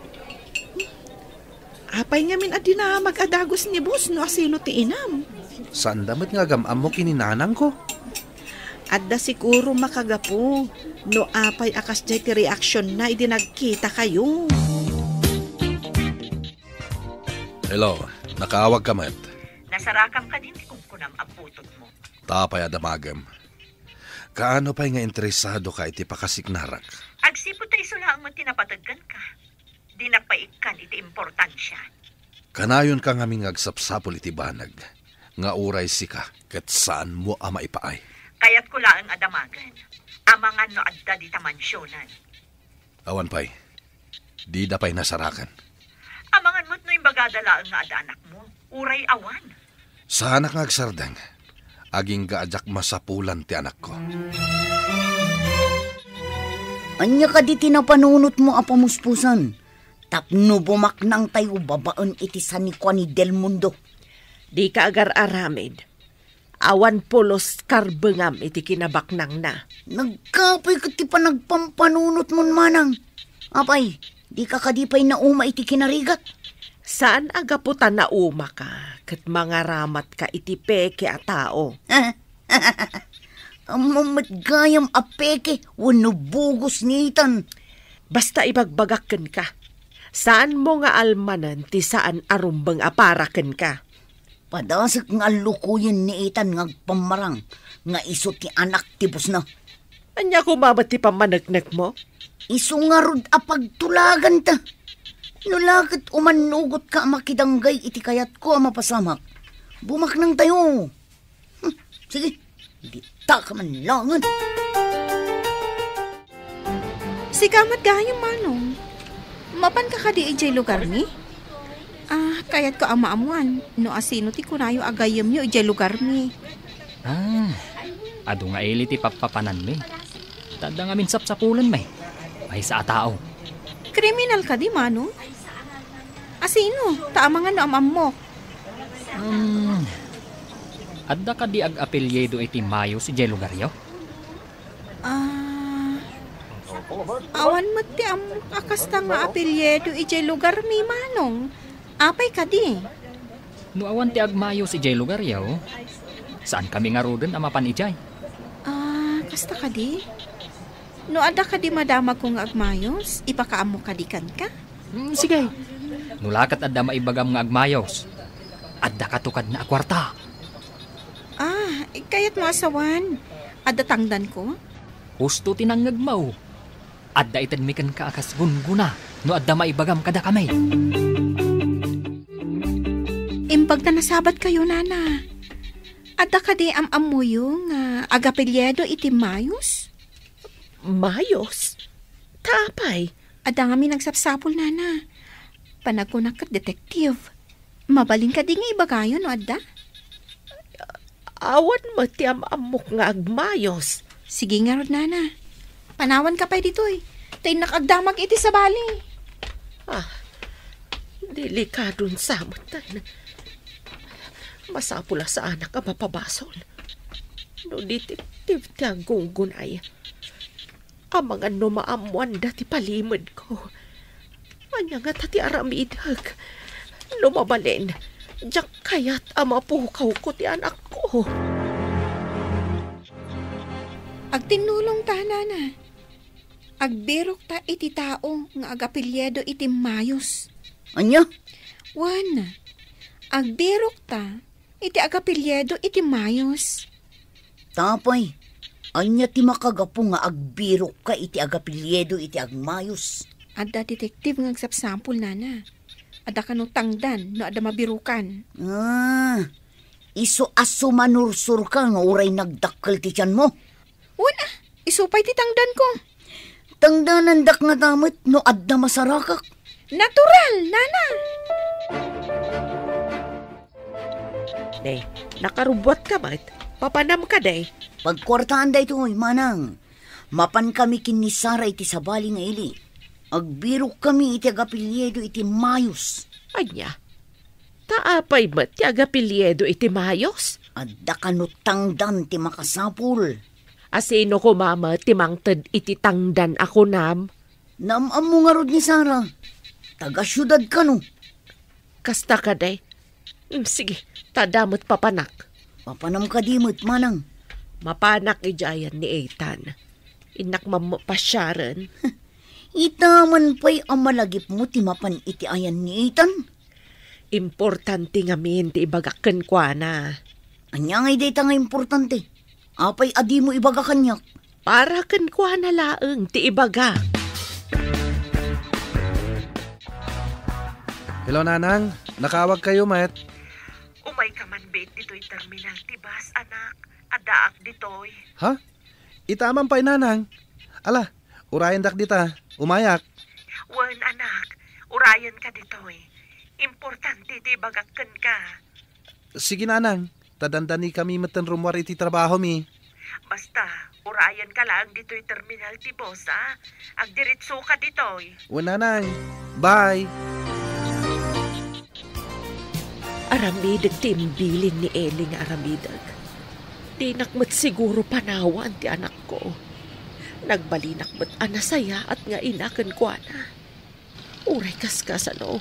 Apay ngamin a dinamag a dagus ni boss no asino ti inam? Saanda met nga agam-ammo ken ni nanangko. Adda siguro makagapu no apay a kasdiay ti reaksionna idi nagkitakayo. Hello, nakaawagka met. Nasarakam kadin ti kunkunam a putotmo. Ta apay a damagem? Kaano pay nga interesadoka iti pakasiknarak? Agsipud ta isu laeng met ti napateggenka. Dinak pay ikkan iti importansia. Kanayonka ngamin nga agsapsapul iti banag nga uray sika ket saanmo a maipaay. Kayatko laeng a damagen. Amangan no adda dita mansionen. Awan pay. Dida pay nasarakan. Amangan met no imbagada laeng nga adda anakmo. Uray awan. Saanak nga agsardeng. Agingga a diak masapulan ti anakko. Ania kadi ti napanunotmo a pamuspusan tapno bumaknangtayo babaen iti sanikua ni Del Mundo? Dika agar-aramid. Awan pulos karbengam iti kinabaknangna. Nagkapoy ket ti panagpampanunotmon, manang. Apay, Dika kadi pay nauma iti kinarigat? Saan a gapu ta naumaka ket mangaramatka iti peke a tao. Ammom met gayam a peke wenno bugos ni Ethan. Basta ibagbagak kenka, saanmo nga almanen ti saan a rumbeng a para kenka. Padasek nga allukoyen ni Ethan nga agpammarang nga isu ti anak ti bossna. Ania koma met ti pammaneknekmo? Isu ngarud a pagtulaganta. No la ket umannugotka a makidanggay iti kayatko a mapasamak, bumaknangtayo. Hmm, sige, dita ka man laengen. Sika met gayam, Manong. Mapanka kadi idiay lugarmi? Ah, kayatko a maammuan no asino ti kunayo a gayyemyo idiay lugarmi. Ah, adu nga ili ti pappapananmi. Ta adda ngamin sapsapulenmi. Maysa a tao. Kriminal kadi, Manong? Asino? Ta amangan no am-ammok. Hmm, adda kadi ag-apelyido iti Mayos idiay lugaryo? Ah, awan met ti ammok a kasta nga apelyido idiay lugarmi, Manong. Apay kadi? No awan ti agmayos idiay lugaryo, saankami ngaruden a mapan idiay. Ah, kasta kadi? No adda kadi madamagko nga agmayos, ipakaammo kadi kenka? Hmm, sige. No la ket adda maibagam nga agmayos, adda kato kadna a kuarta. Ah, kayatmo a sawen, adda tangdanko? Husto ti nangngegmo. Adda itedmi kenka a kas gunggona no adda maibagam kadakami. Imbag ta nasabatkayo, Nana. Adda kadi am-ammoyo nga agapelyido iti Mayos? Mayos? Ta apay? Adda ngamin agsapsapul, Nana. Panagkunak ket detective. Mabalin kadi nga ibagayo no adda? Awan met ti am-ammok nga agmayos. Sige ngarud, Nana. Panawanka pay ditoy. Ta innak agdamag iti sabali. Ah, delikadon sa met. Masapul a saanak a mapabasol. No detective ti aggunggunay, amangan no maammoanda ti palimedko. Ania ngata ti aramidek? No mabalin, diak kayat a mapukawko ti anakko. Agtinnulongta, Nana. Agbirokta iti tao nga agapelyido iti Mayos. Ania? Wen, agbirokta iti agapelyido iti Mayos. Ta apay, ania ti makagapu nga agbirokka iti agapelyido iti Agmayos? Adda detective nga agsapsapul, Nana. Adda kano tangdan no adda mabirokan. Ah, isu a sumanursurka nga uray nagdakkel ti tianmo? Wen a, isu pay ti tangdanko. Tangdanandak ngata met no adda masarakak. Natural, Nana! Day, nakarubbuatka met. Papanamka, day. Pagkuartaan daytoy, Manang. Mapankami ken ni Sara iti sabali nga ili. Agbirokkami iti agapelyido iti Mayos. Ania? Ta apay met ti agapelyido iti Mayos? Adda kano tangdan ti makasapul. Asino koma met ti mangted iti tangdan a kunam? Naam-ammo ngarud ni Sara. Taga-siudad kano. Kasta kadi? Mm, sige, ta adda met papanak. Papanam kadi met, Manang? Mapanak idiay ayan ni Ethan. Innak mammo pasiaren. Ita man pay a malagipmo ti mapan iti ayan ni Ethan? Importante ngamin ti ibagak kenkuana. Ania ngay dayta nga importante? Apay a dimo ibaga kaniak? Para kenkuana laeng ti ibaga. Hello, Nanang. Nakaawagkayo met. Umayka man biit ditoy terminal ti bus, anak. Addaak ditoy. Ha? Ita man pay, Nanang. Ala, urayendak dita. Umayak. Wen, anak. Urayenka ditoy. Importante ti ibagak kenka. Sige, Nanang. Ta dandanikami metten rummuar iti trabahomi. Basta, urayenka laeng ditoy terminal ti bus, a? Agdiretsoka ditoy. Wen, Nanang. Bye! Aramidek ti imbilin ni Eli nga aramidek. Dinak met siguro panawan ti anakko. Nagbalinak met a nasayaat nga ina kenkuana. Uray kaskasano,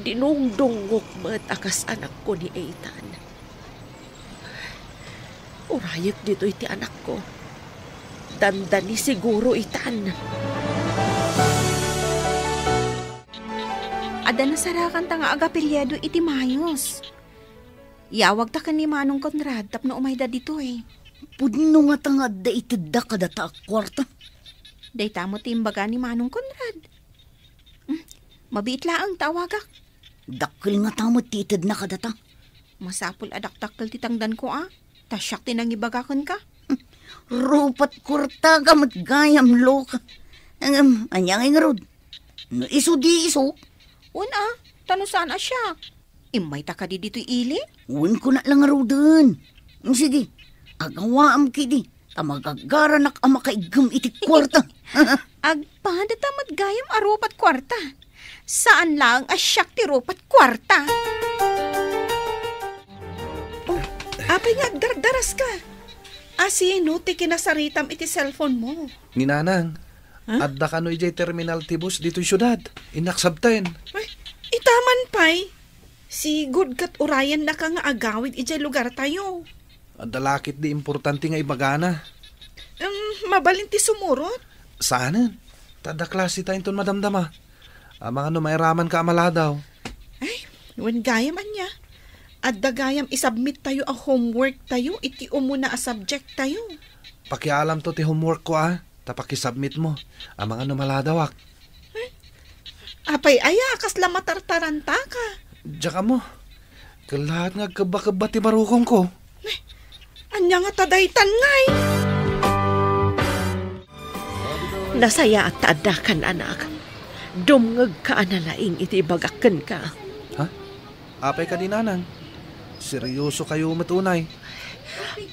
dinungdungngok met a kas anakko ni Ethan. Urayek ditoy ti anakko. Dandani siguro itan. Adda nasarakanta nga agapelyedo iti Mayos. Iyawagta ken ni Manong Conrad tapno umayda ditoy. Pudno ngata nga adda itedda kadata a kuarta. Dayta met ti imbaga ni Manong Conrad. Hmm, mabiit laeng ta awagak. Dakkel ngata met ti itedna kadata. Masapul a dakdakkel ti tangdanko a. Ta siak ti nangibaga kenka. Rupat kuarta ka met gayam, Luke. Ngem, ania ngay ngarud? No isu di isu? Wen a, ta no saan a siak. Immayta kadi ditoy ili? Wen, kuna la ngaruden. Sige, agawaam kidi, ta magagaranak a makaiggem iti kuarta. Agpadata met gayam a rupat kuarta. Saan laeng a siak ti rupat kuarta. Oh, apay nga agdardaras ka? A sino ti kinasaritam iti cellphone mo? Ni Nanang. Ha? Adda kano idiay terminal ti bus ditoy siudad. Innak sabten. Ay, itaman pay. Sigud ket urayennaka nga agawid idiay lugartayo. Adda la ketdi importante nga ibagana. Em, mabalin ti sumurot? Saanen. Ta adda klaseta inton madamdama. Amangan no mairamanka a maladaw. Ay, wen gayam ania. Adda gayam isubmit tayo a homework tayo iti umuna a subject tayo. Pakialamto ti homework ko a, ta pakisubmit mo. Amangan no maladawak. Apay aya, kasla matartarantaka? Diak ammo. Kellaat nga agkebba-kebba ti barukongko. Ania ngata daytan ngay? Nasayaat ta addakan, anak. Dumngegka a nalaing iti ibagak kenka. Ha? Apay kadi, Nanang? Seriosokayo met unay?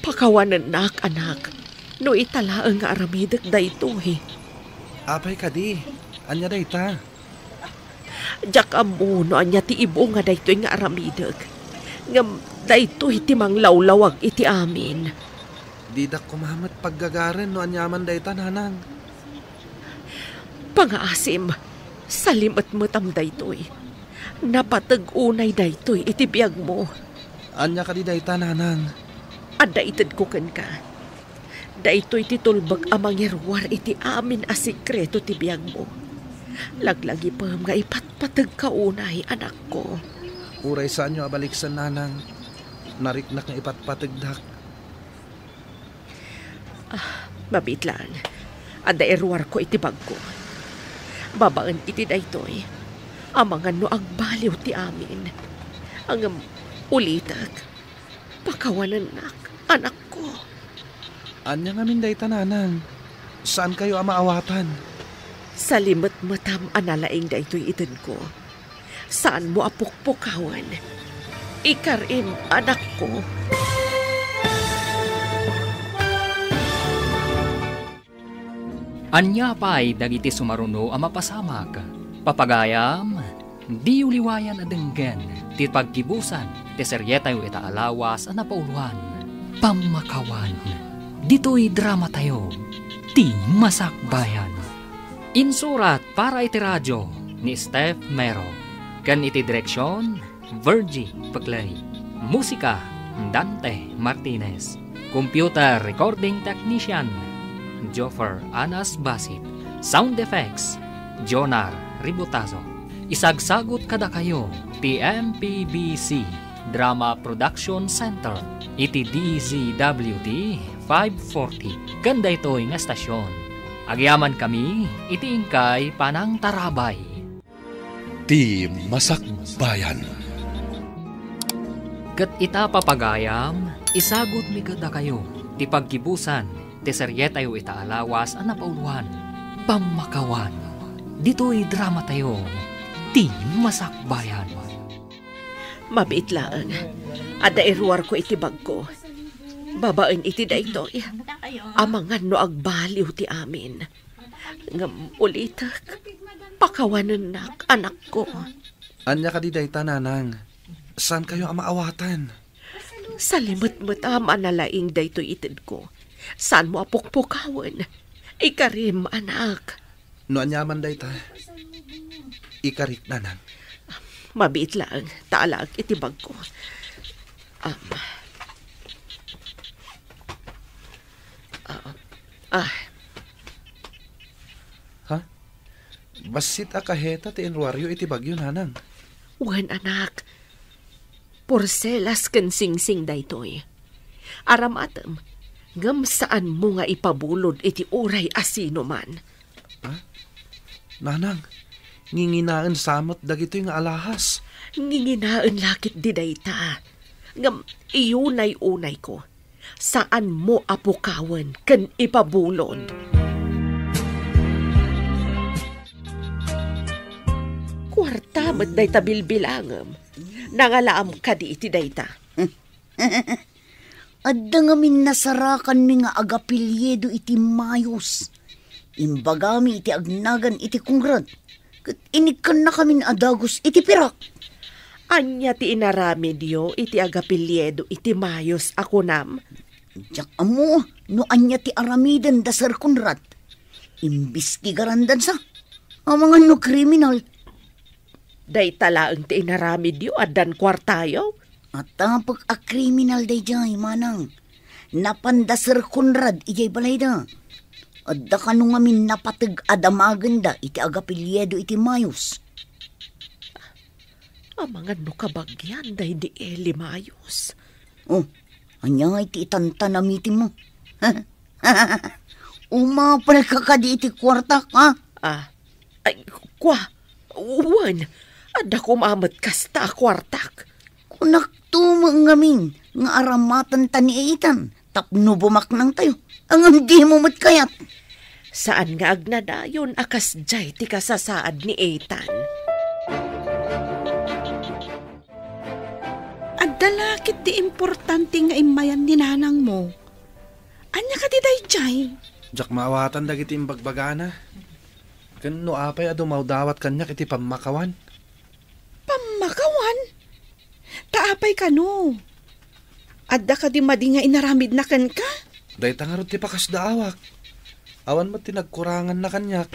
Pakawanennak, anak. No ita laeng nga aramidek daytoy. Apay kadi? Ania dayta? Diak ammo no ania ti ibunga daytoy nga aramidek. Ngem daytoy ti manglawlawag iti amin. Didak koma met paggagaren no aniaman dayta, Nanang. Pangaasim, salimetmetam daytoy. Napateg unay daytoy iti biagmo. Ania kadi dayta, Nanang? Adda itedko kenka. Daytoy ti tulbek a mangiruar iti amin a sekreto ti biagmo. Laglagipem nga ipatpategka unay, anakko. Uray saanyo a baliksen, Nanang, nariknak nga ipatpategdak. Ah, mabiit laeng. Adda iruarko iti bagko. Babaen iti daytoy, amangan no agbaliw ti amin. Ngem ulitek, pakawanennak, anakko. Ania ngamin dayta, Nanang? Saankayo a maawatan? Salimetmetam a nalaing daytoy itedko. Saanmo a pukpukawen. Ikarim, anakko. Ania pay dagiti sumaruno a mapasamak? Papagayam, diyo liwayan a denggen ti paggibusan ti serietayo ita a lawas a napauloan, Pammakawan. Ditoy dramatayo, ti Masakbayan. Insurat para iti radio ni Steph Mero, ken iti direksion, Virgie Peclay. Musika, Dante Martinez. Computer recording technician, Joffer Anas Basit. Sound effects, Jonar Ributazo. Isagsagut kadakayo ti M P B C Drama Production Center iti D Z W T five forty. Ken daytoy nga estasion, agyamankami iti inkay panangtarabay. Ti Masakbayan. Ket ita, papagayam, isagutmi kadakayo ti paggibusan ti serietayo ita a lawas a napauloan, Pammakawan. Ditoy dramatayo, Ti Masakbayan. Mabiit laeng, adda iruarko iti bagko. Babaen iti daytoy, amangan no agbaliw ti amin. Ngem ulitek, pakawanennak, anakko. Ania kadi dayta, Nanang? Saankayo a maawatan? Salimetmetam a nalaing daytoy itedko. Saanmo a pukpukawen. Ikarim, anak. No aniaman dayta, ikarik, nanang. Mabiit laeng ta alaek iti bagko. Am. Ah, ah. Ha? Bassit a kaheta ti inruaryo iti bagyo, nanang. Wen, anak. Porselas ken singsing daytoy. Aramatem, ngem saanmo nga ipabulod iti uray a sinoman. Ha? Nanang, nginginaen sa met dagitoy nga alahas. Nginginaen la ketdi dayta. Ngem iyunay-unayko, saanmo a pukawen ken ipabulod. Kuarta met dayta bilbilangem. Nangalaam kadi iti dayta? Adda ngamin nasarakanmi nga agapelyido iti Mayos. Imbagami iti agnagan iti Conrad, ket inikkannakamin a dagus iti pirak. Ania ti inaramidyo iti agapelyido iti Mayos a kunam? Diak ammo no ania ti aramiden da Sir Conrad. Imbestigarandansa. Amangan no kriminal. Dayta laeng ti inaramidyo, addan kuartayo? Atapek a kriminal daydiay, manang. Napan da Sir Conrad idiay balayda. Adda kano ngamin napateg a damagenda iti agapelyido iti Mayos. Amangan no kabagian daydi Eli Mayos. Oh, ania ngay ti itantanamitimmo? Umapalka kadi iti kuartak, ha? Ah, ay, kua, wen, adda koma met kasta a kuartak. Kunakto met ngamin nga aramatenta ni Ethan tapno bumaknangtayo. Ngem dimo met kayat. Saan nga agnanayon a kasdiay ti kasasaad ni Ethan. Adda la ketdi importante nga immayan ni nanangmo. Ania kadi daydiay? Diak maawatan dagiti imbagbagana. Ken no apay a dumawdawat kaniak iti pammakawan? Pammakawan? Ta apay kano? Adda kadi madi nga inaramidna kenka? Dayta ngarud ti pakasdaawak. Awan met ti nagkuranganna kaniak.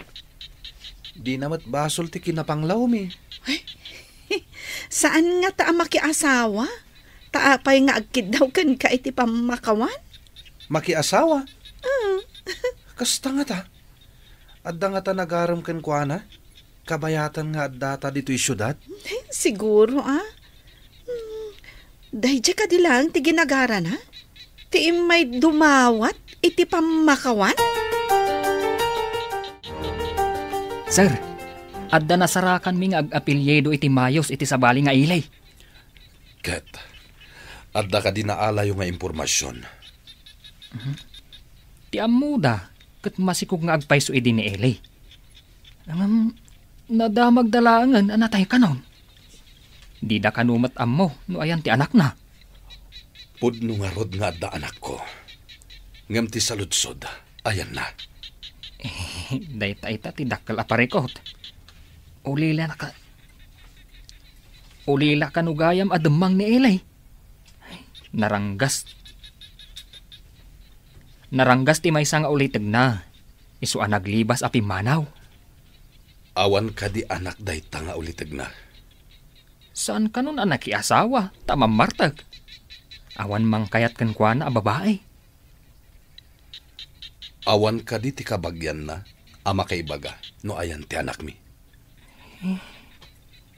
Dina met basol ti kinapanglawmi. Ay, saan ngata a makiasawa? Ta apay nga agkiddaw kenka iti pammakawan? Makiasawa? Mm. Kasta ngata? Adda ngata nagarem kenkuana? Kabayatan nga addata ditoy siudad? Siguro, ah. Hmm, daydiay kadi laeng ti ginagarana? Ti immay dumawat iti pammakawan? Sir, adda nasarakanmi nga ag-apelyido iti Mayos iti sabali nga ili. Ket, adda kadi naalayo nga impormasion? Mhm. Ti ammoda, ket masikog nga agpayso idi ni Eli. Ngem, nadamagda laengen a nataykanon. Dida kano met ammo no ayan ti anakna. Pudno ngarud nga adda anakko. Ngem ti saludsod, ayanna. Dayta ita ti dakkel a parikut. Ulila ka, ulila kano gayam a demmang ni Eli. Naranggas. Naranggas ti maysa nga ulitegna. Isu a naglibas a pimmanaw. Awan kadi anak dayta nga ulitegna? Saan kanon a nakiasawa, ta mammartek. Awan mangkayat kenkuana a babai. Awan kadi ti kabagianna a makaibaga no ayan ti anakmi? Eh,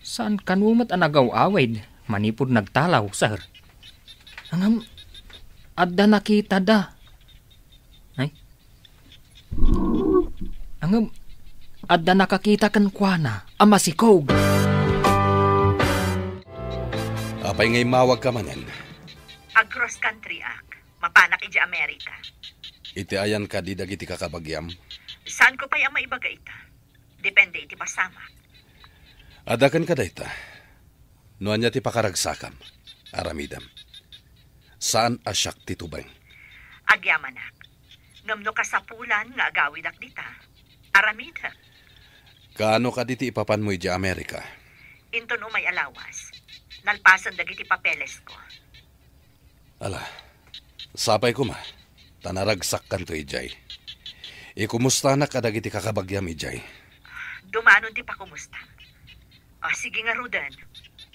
saan kano met a nagaw-awid manipud nagtalaw, sir? Ngem, adda nakitada. Ay? Ngem, adda nakakita kenkuana a masikog. Apay nga immawagka manen? Ag-cross country-ak. Mapanak idiay Amerika. Iti ayan kadi dagiti kakabagiam? Saanko pay a maibaga ita. Depende iti pasamak. Adda kenka dayta. No ania ti pakaragsakam, aramidem. Saan a siak ti tubeng. Agyamanak. Ngem no kasapulan nga agawidak dita, aramidek. Kaano kadi ti ipapanmo idiay Amerika? Inton umay a lawas, nalpasen dagiti papelesko. Ala, sapay koma, ta naragsakkanto idiay. Ikumustanak kadagiti kakabagiam idiay. Dumanon ti pakumustam. Ah, sige ngaruden.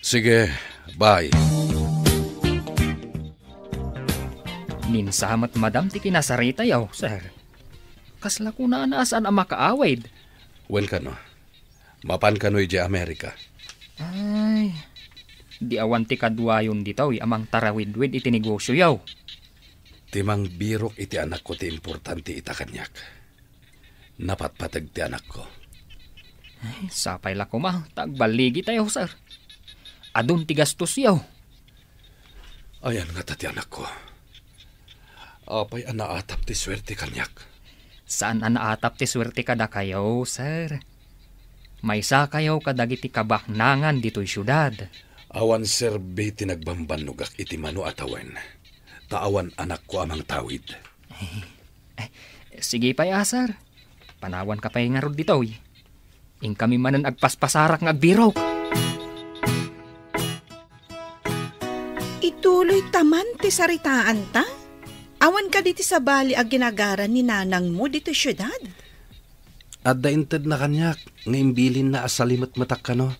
Sige, bye. Ninsamet madam ti kinasaritayo, sir. Kasla kunana a saan a makaawid. Wen kano, mapan kano idiay Amerika? Ay, di awan ti kaduayon ditoy a mangtarawidwid iti negosioyo. Ti mangbirok iti anakko ti importante ita kaniak. Napatpateg ti anakko. Ay, sapay la koma ta agballigitayo, sir. Adun ti gastosyo. Ayan ngata ti anakko. Apay a naatap ti suerte kaniak? Saan a naatap ti suerte kadakayo, sir. Maysakayo kadagiti kabaknangan ditoy siudad. Awan serbi ti nagbambannogak iti mano a tawen, ta awan anakko a mangtawid. Eh, sige pay a, sir. Panawanka pay ngarud ditoy. Inkami manen agpaspasarak nga agbirok. Ituloy ta man ti saritaanta? Awan kadi ti sabali a ginagaran ni nanangmo ditoy siudad? Adda intedna kaniak nga imbilinna a salimetmetak kano.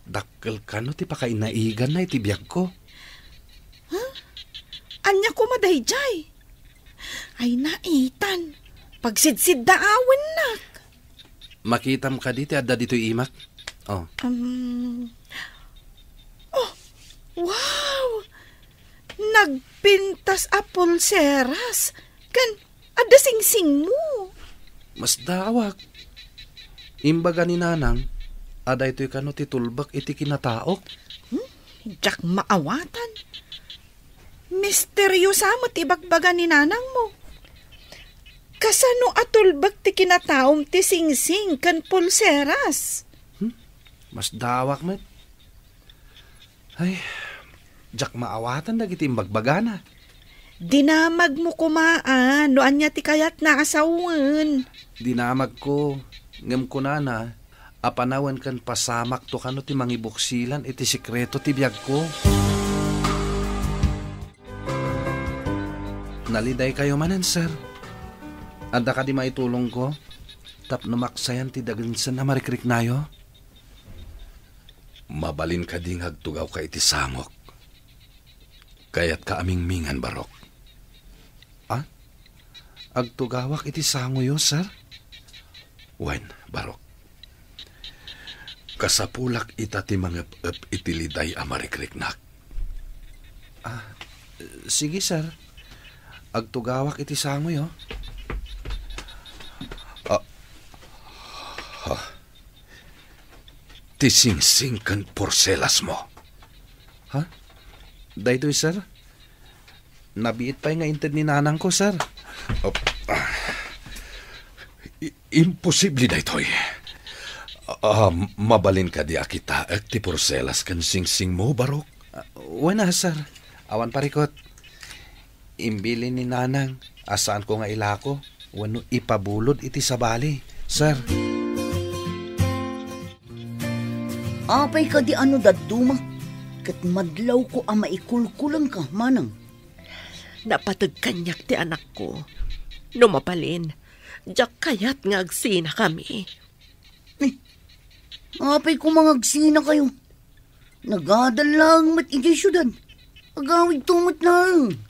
Dakkel kano ti pakainaiganna iti biagko. Huh? Ania koma daydiay? Ay, naitan. Pagsidsiddaawennak. Makitam kadi ti adda ditoy imak? Oh. Um, oh, wow! Nagpintas a pulseras ken adda singsingmo. Masdaawak. Imbaga ni Nanang a daytoy kano ti tulbek iti kinataok. Hmm? Diak maawatan. Misteriosa met ti ibagbaga ni nanangmo. Kasano a tulbek ti kinataom ti singsing ken pulseras? Hmm? Masdaawak met. Ay, diak maawatan dagiti imbagbagana. Dinamagmo koma a no ania ti kayatna a sawen. Dinamagko, ngem kunana, a panawen ken pasamakto kano ti mangibuksilan iti sekreto ti biagko. Nalidaykayo manen, sir. Adda kadi maitulongko tapno maksayan ti dagensen a marikriknayo? Mabalin kadi nga agtugawka iti sangok? Kayatka a mingmingan, Barok? Ah? Agtugawak iti sangoyo, sir? Wen, Barok. Kasapulak ita ti mangep-ep iti liday a marikriknak. Ah, sige, sir. Agtugawak iti sangoyo. Ah, ha. Ti singsing ken porselasmo. Ha? Daytoy, sir? Nabiit pay nga inted ni nanangko, sir. Op, ah. I-, imposible daytoy. Ah, mabalin kadi a kitaek ti porselas ken singsingmo, Barok? Ah, wen a, sir. Awan parikot. Imbilin ni nanang a saanko nga ilako wenno ipabulod iti sabali, sir. Apay kadi a no dadduma ket madlawko a maikulkulengka, manang? Napateg kaniak ti anakko. No mabalin, diak kayat nga agsinakami. Eh, apay koma nga agsinakayo? Nagadal laeng met idiay siudad. Agawidto met laeng.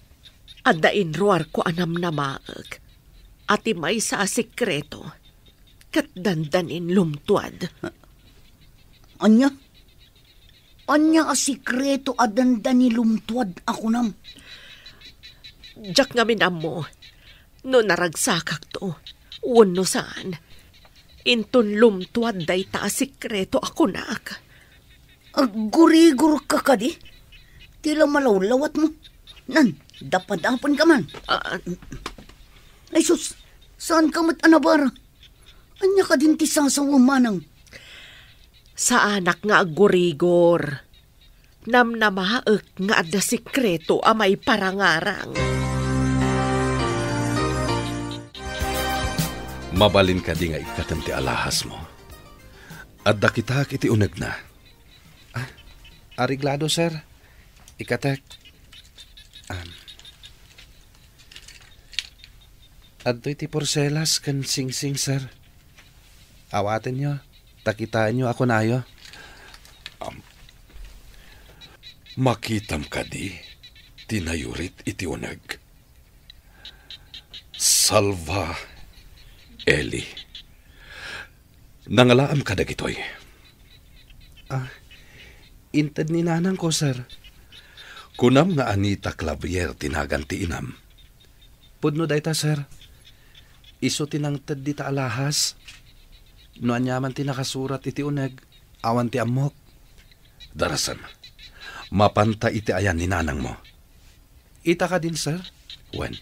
Adda inruarko a namnamaek a ti maysa a sekreto ket dandanin lumtuad. Ania? Ania a sekreto a dandani lumtuad a kunam? Diak ngamin ammo no naragsakakto wenno saan. Inton lumtuad dayta a sekreto a kunak. Aggurigorka kadi? Ti la malawlawatmo. Nan, dapadapenka man. Ah. Ay sus, saanka met a nabara? Ania kadin ti sasawem, manang? Saanak nga aggurigor. Namnamaek nga adda sekreto a maiparangarang. Mabalin kadi nga ikkatem ti alahasmo? Adda kitaek iti unegna. Ah, areglado, sir. Ikkatek. Am. Adtoy ti porselas ken singsing, sir. Awatenyo. Ta kitaenyo a kunayo. Am, makitam kadi ti nayurit iti uneg? Salva, Eli. Nangalaam ka dagitoy? Ah, inted ni nanangko, sir. Kunam nga Anita Clavier ti nagan ti inam. Pudno dayta, sir. Isu ti nangted dita alahas. No aniaman ti nakasurat iti uneg, awan ti ammok. Darasem, mapanta iti ayan ni nanangmo. Ita kadin, sir? Wen,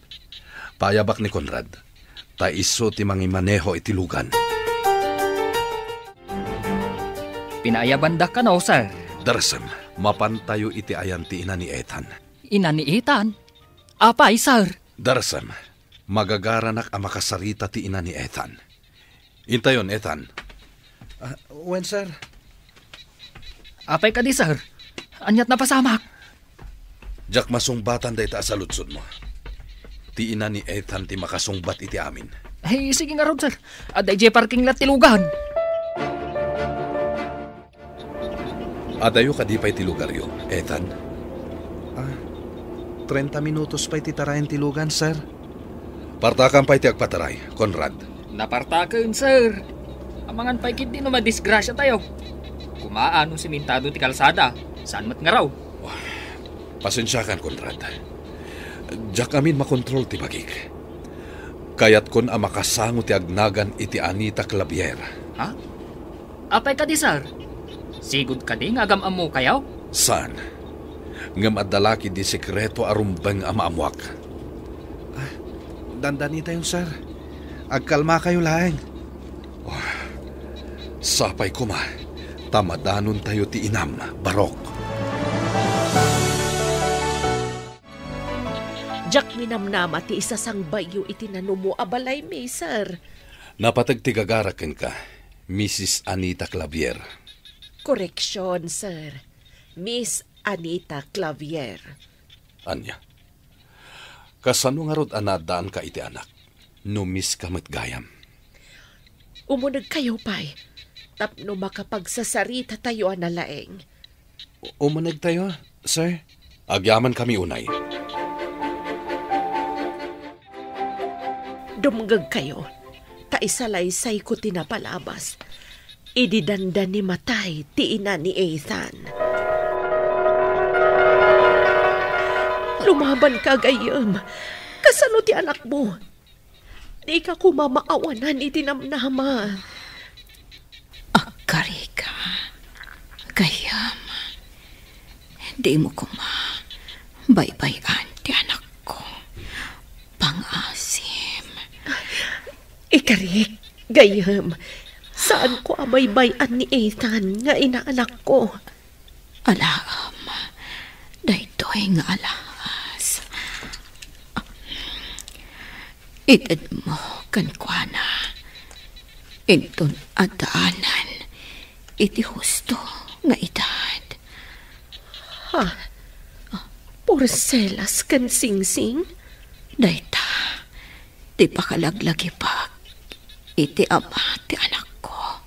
paayabak ni Conrad, ta isu ti mangimaneho iti lugan. Pinaayabanda kano, sir? Darasem, mapantayo iti ayan ti ina ni Ethan. Ina ni Ethan? Apay, sir? Darasem, magagaranak a makasarita ti ina ni Ethan. Intayon, Ethan. Ah, wen, sir. Apay kadi, sir? Aniat napasamak? Diak masungbatan dayta a saludsodmo. Ti ina ni Ethan ti makasungbat iti amin. Ay, sige ngarud, sir. Adda idiay parking lot ti lugan. Adayo kadi pay ti lugaryo, Ethan? Ah, trenta minutos pay ti tarayan ti lugan, sir. Partakan pay ti agpataray, Conrad. Napartaken, sir. Amangan pay ketdi no madisgrasiatayo. Kumaa no simentado ti kalsada, saan met nga raw. Pasensiakan, Conrad. Diak amin makontrol ti bagik. Kayatkon a makasango ti agnagan iti Anita Clavier. Ha? Apay kadi, sir? Sigud kadi nga agam-ammokayo? Saan? Ngem adda la ketdi sekreto a rumbeng a maammoak. Ah, dandanitayon, sir. Agkalmakayo laeng. Oh, sapay koma, ta madanontayo ti inam, Barok. Diak minamnama ti isasangbayyo iti nanumo a balaymi, sir. Napateg ti gagarak kenka, Missus Anita Clavier. Koreksion, sir. Miss Anita Clavier. Ania? Kasano ngarud a naaddaanka iti anak, no miss ka met gayam? Umunegkayo pay, tapno makapagsasaritatayo a nalaing. U-, umunegtayo, sir. Agyamankami unay. Dumngegkayo, ta isalaysayko ti napalabas idi dandani matay ti ina ni Ethan. Lumabanka, gayyem. Kasano ti anakmo? Dika koma maawanan iti namnama. Agkarika, gayyem. Dimo koma baybay-an ti anakko. Pangasim. Ikarik, gayyem. Saanko a baybay-an ni Ethan nga inaanakko. Alaem, daytoy nga alahas. Itedmo kenkuana inton addaanan iti husto nga edad. Ha? Porcelas ken singsing? Dayta ti pakalaglagipek iti ama ti anakko.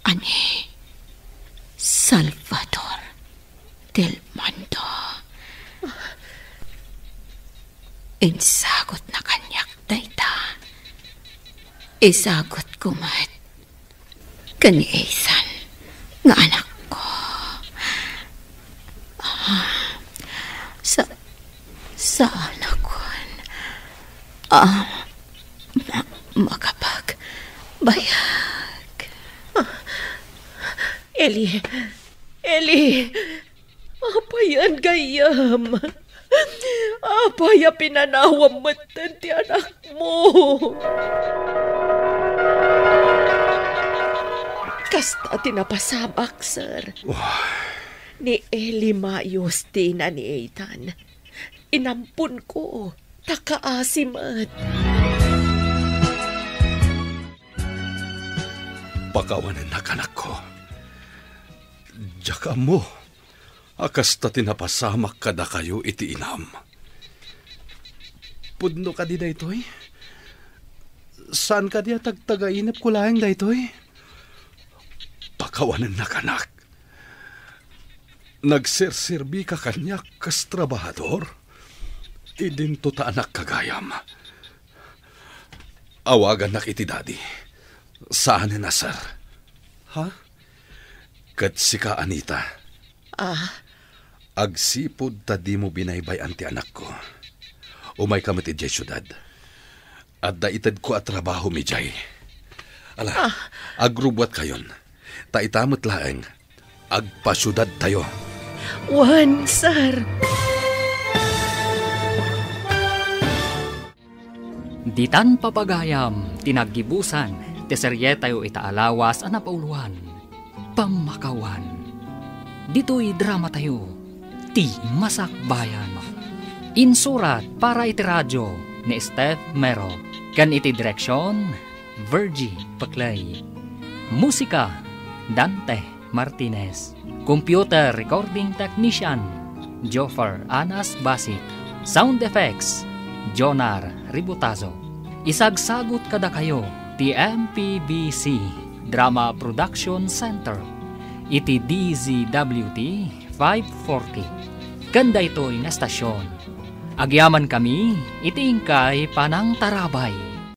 Ani, Salvador del Mundo. Insagutna kaniak dayta. Isagutko met ken ni Ethan nga anakko. Ah, sa-, saanakon a ma-, makapagbayag. Eli, Eli, apayen gayyem? Apay a pinanawam metten ti anakmo? Kasta ti napasamak, sir. Wah. Ni Eli Mayos ti ina ni Ethan. Inamponko, ta kaasi met. Pakawanennak, anakko. Diak ammo a kasta ti napasamak kadakayo iti inam. Pudno kadi daytoy? Saan kadi a tagtagainepko laeng daytoy? Pakawanennak, anak. Nagserserbika kaniak kas trabahador? Idinto ta anak gagayam. Awagannak iti daddy. Saanen a sir. Ha? Ket sika, Anita. Ah, Agsipud ta dimo binaybay-an ti anakko, umayka met idiay siudad. Adda itedko a trabaho idiay. Ala, Ah. agrubbuatkayon. Ta ita met laeng, agpasiudadtayo. Wen, sir. Ditan papagayam ti naggibusan ti serietayo ita a lawas a napauloan, Pammakawan. Ditoy dramatayo, ti Masakbayan. Insurat para iti radio ni Steph Mero, ken iti direksion, Virgie Peclay. Musika, Dante Martinez. Computer recording technician, Joffer Anas Basic. Sound effects, Jonar Ributazo. Isagsagut kadakayo ti M P B C Drama Production Center iti D Z W T five forty. Ken daytoy nga estasion, agyamankami iti inkay panangtarabay.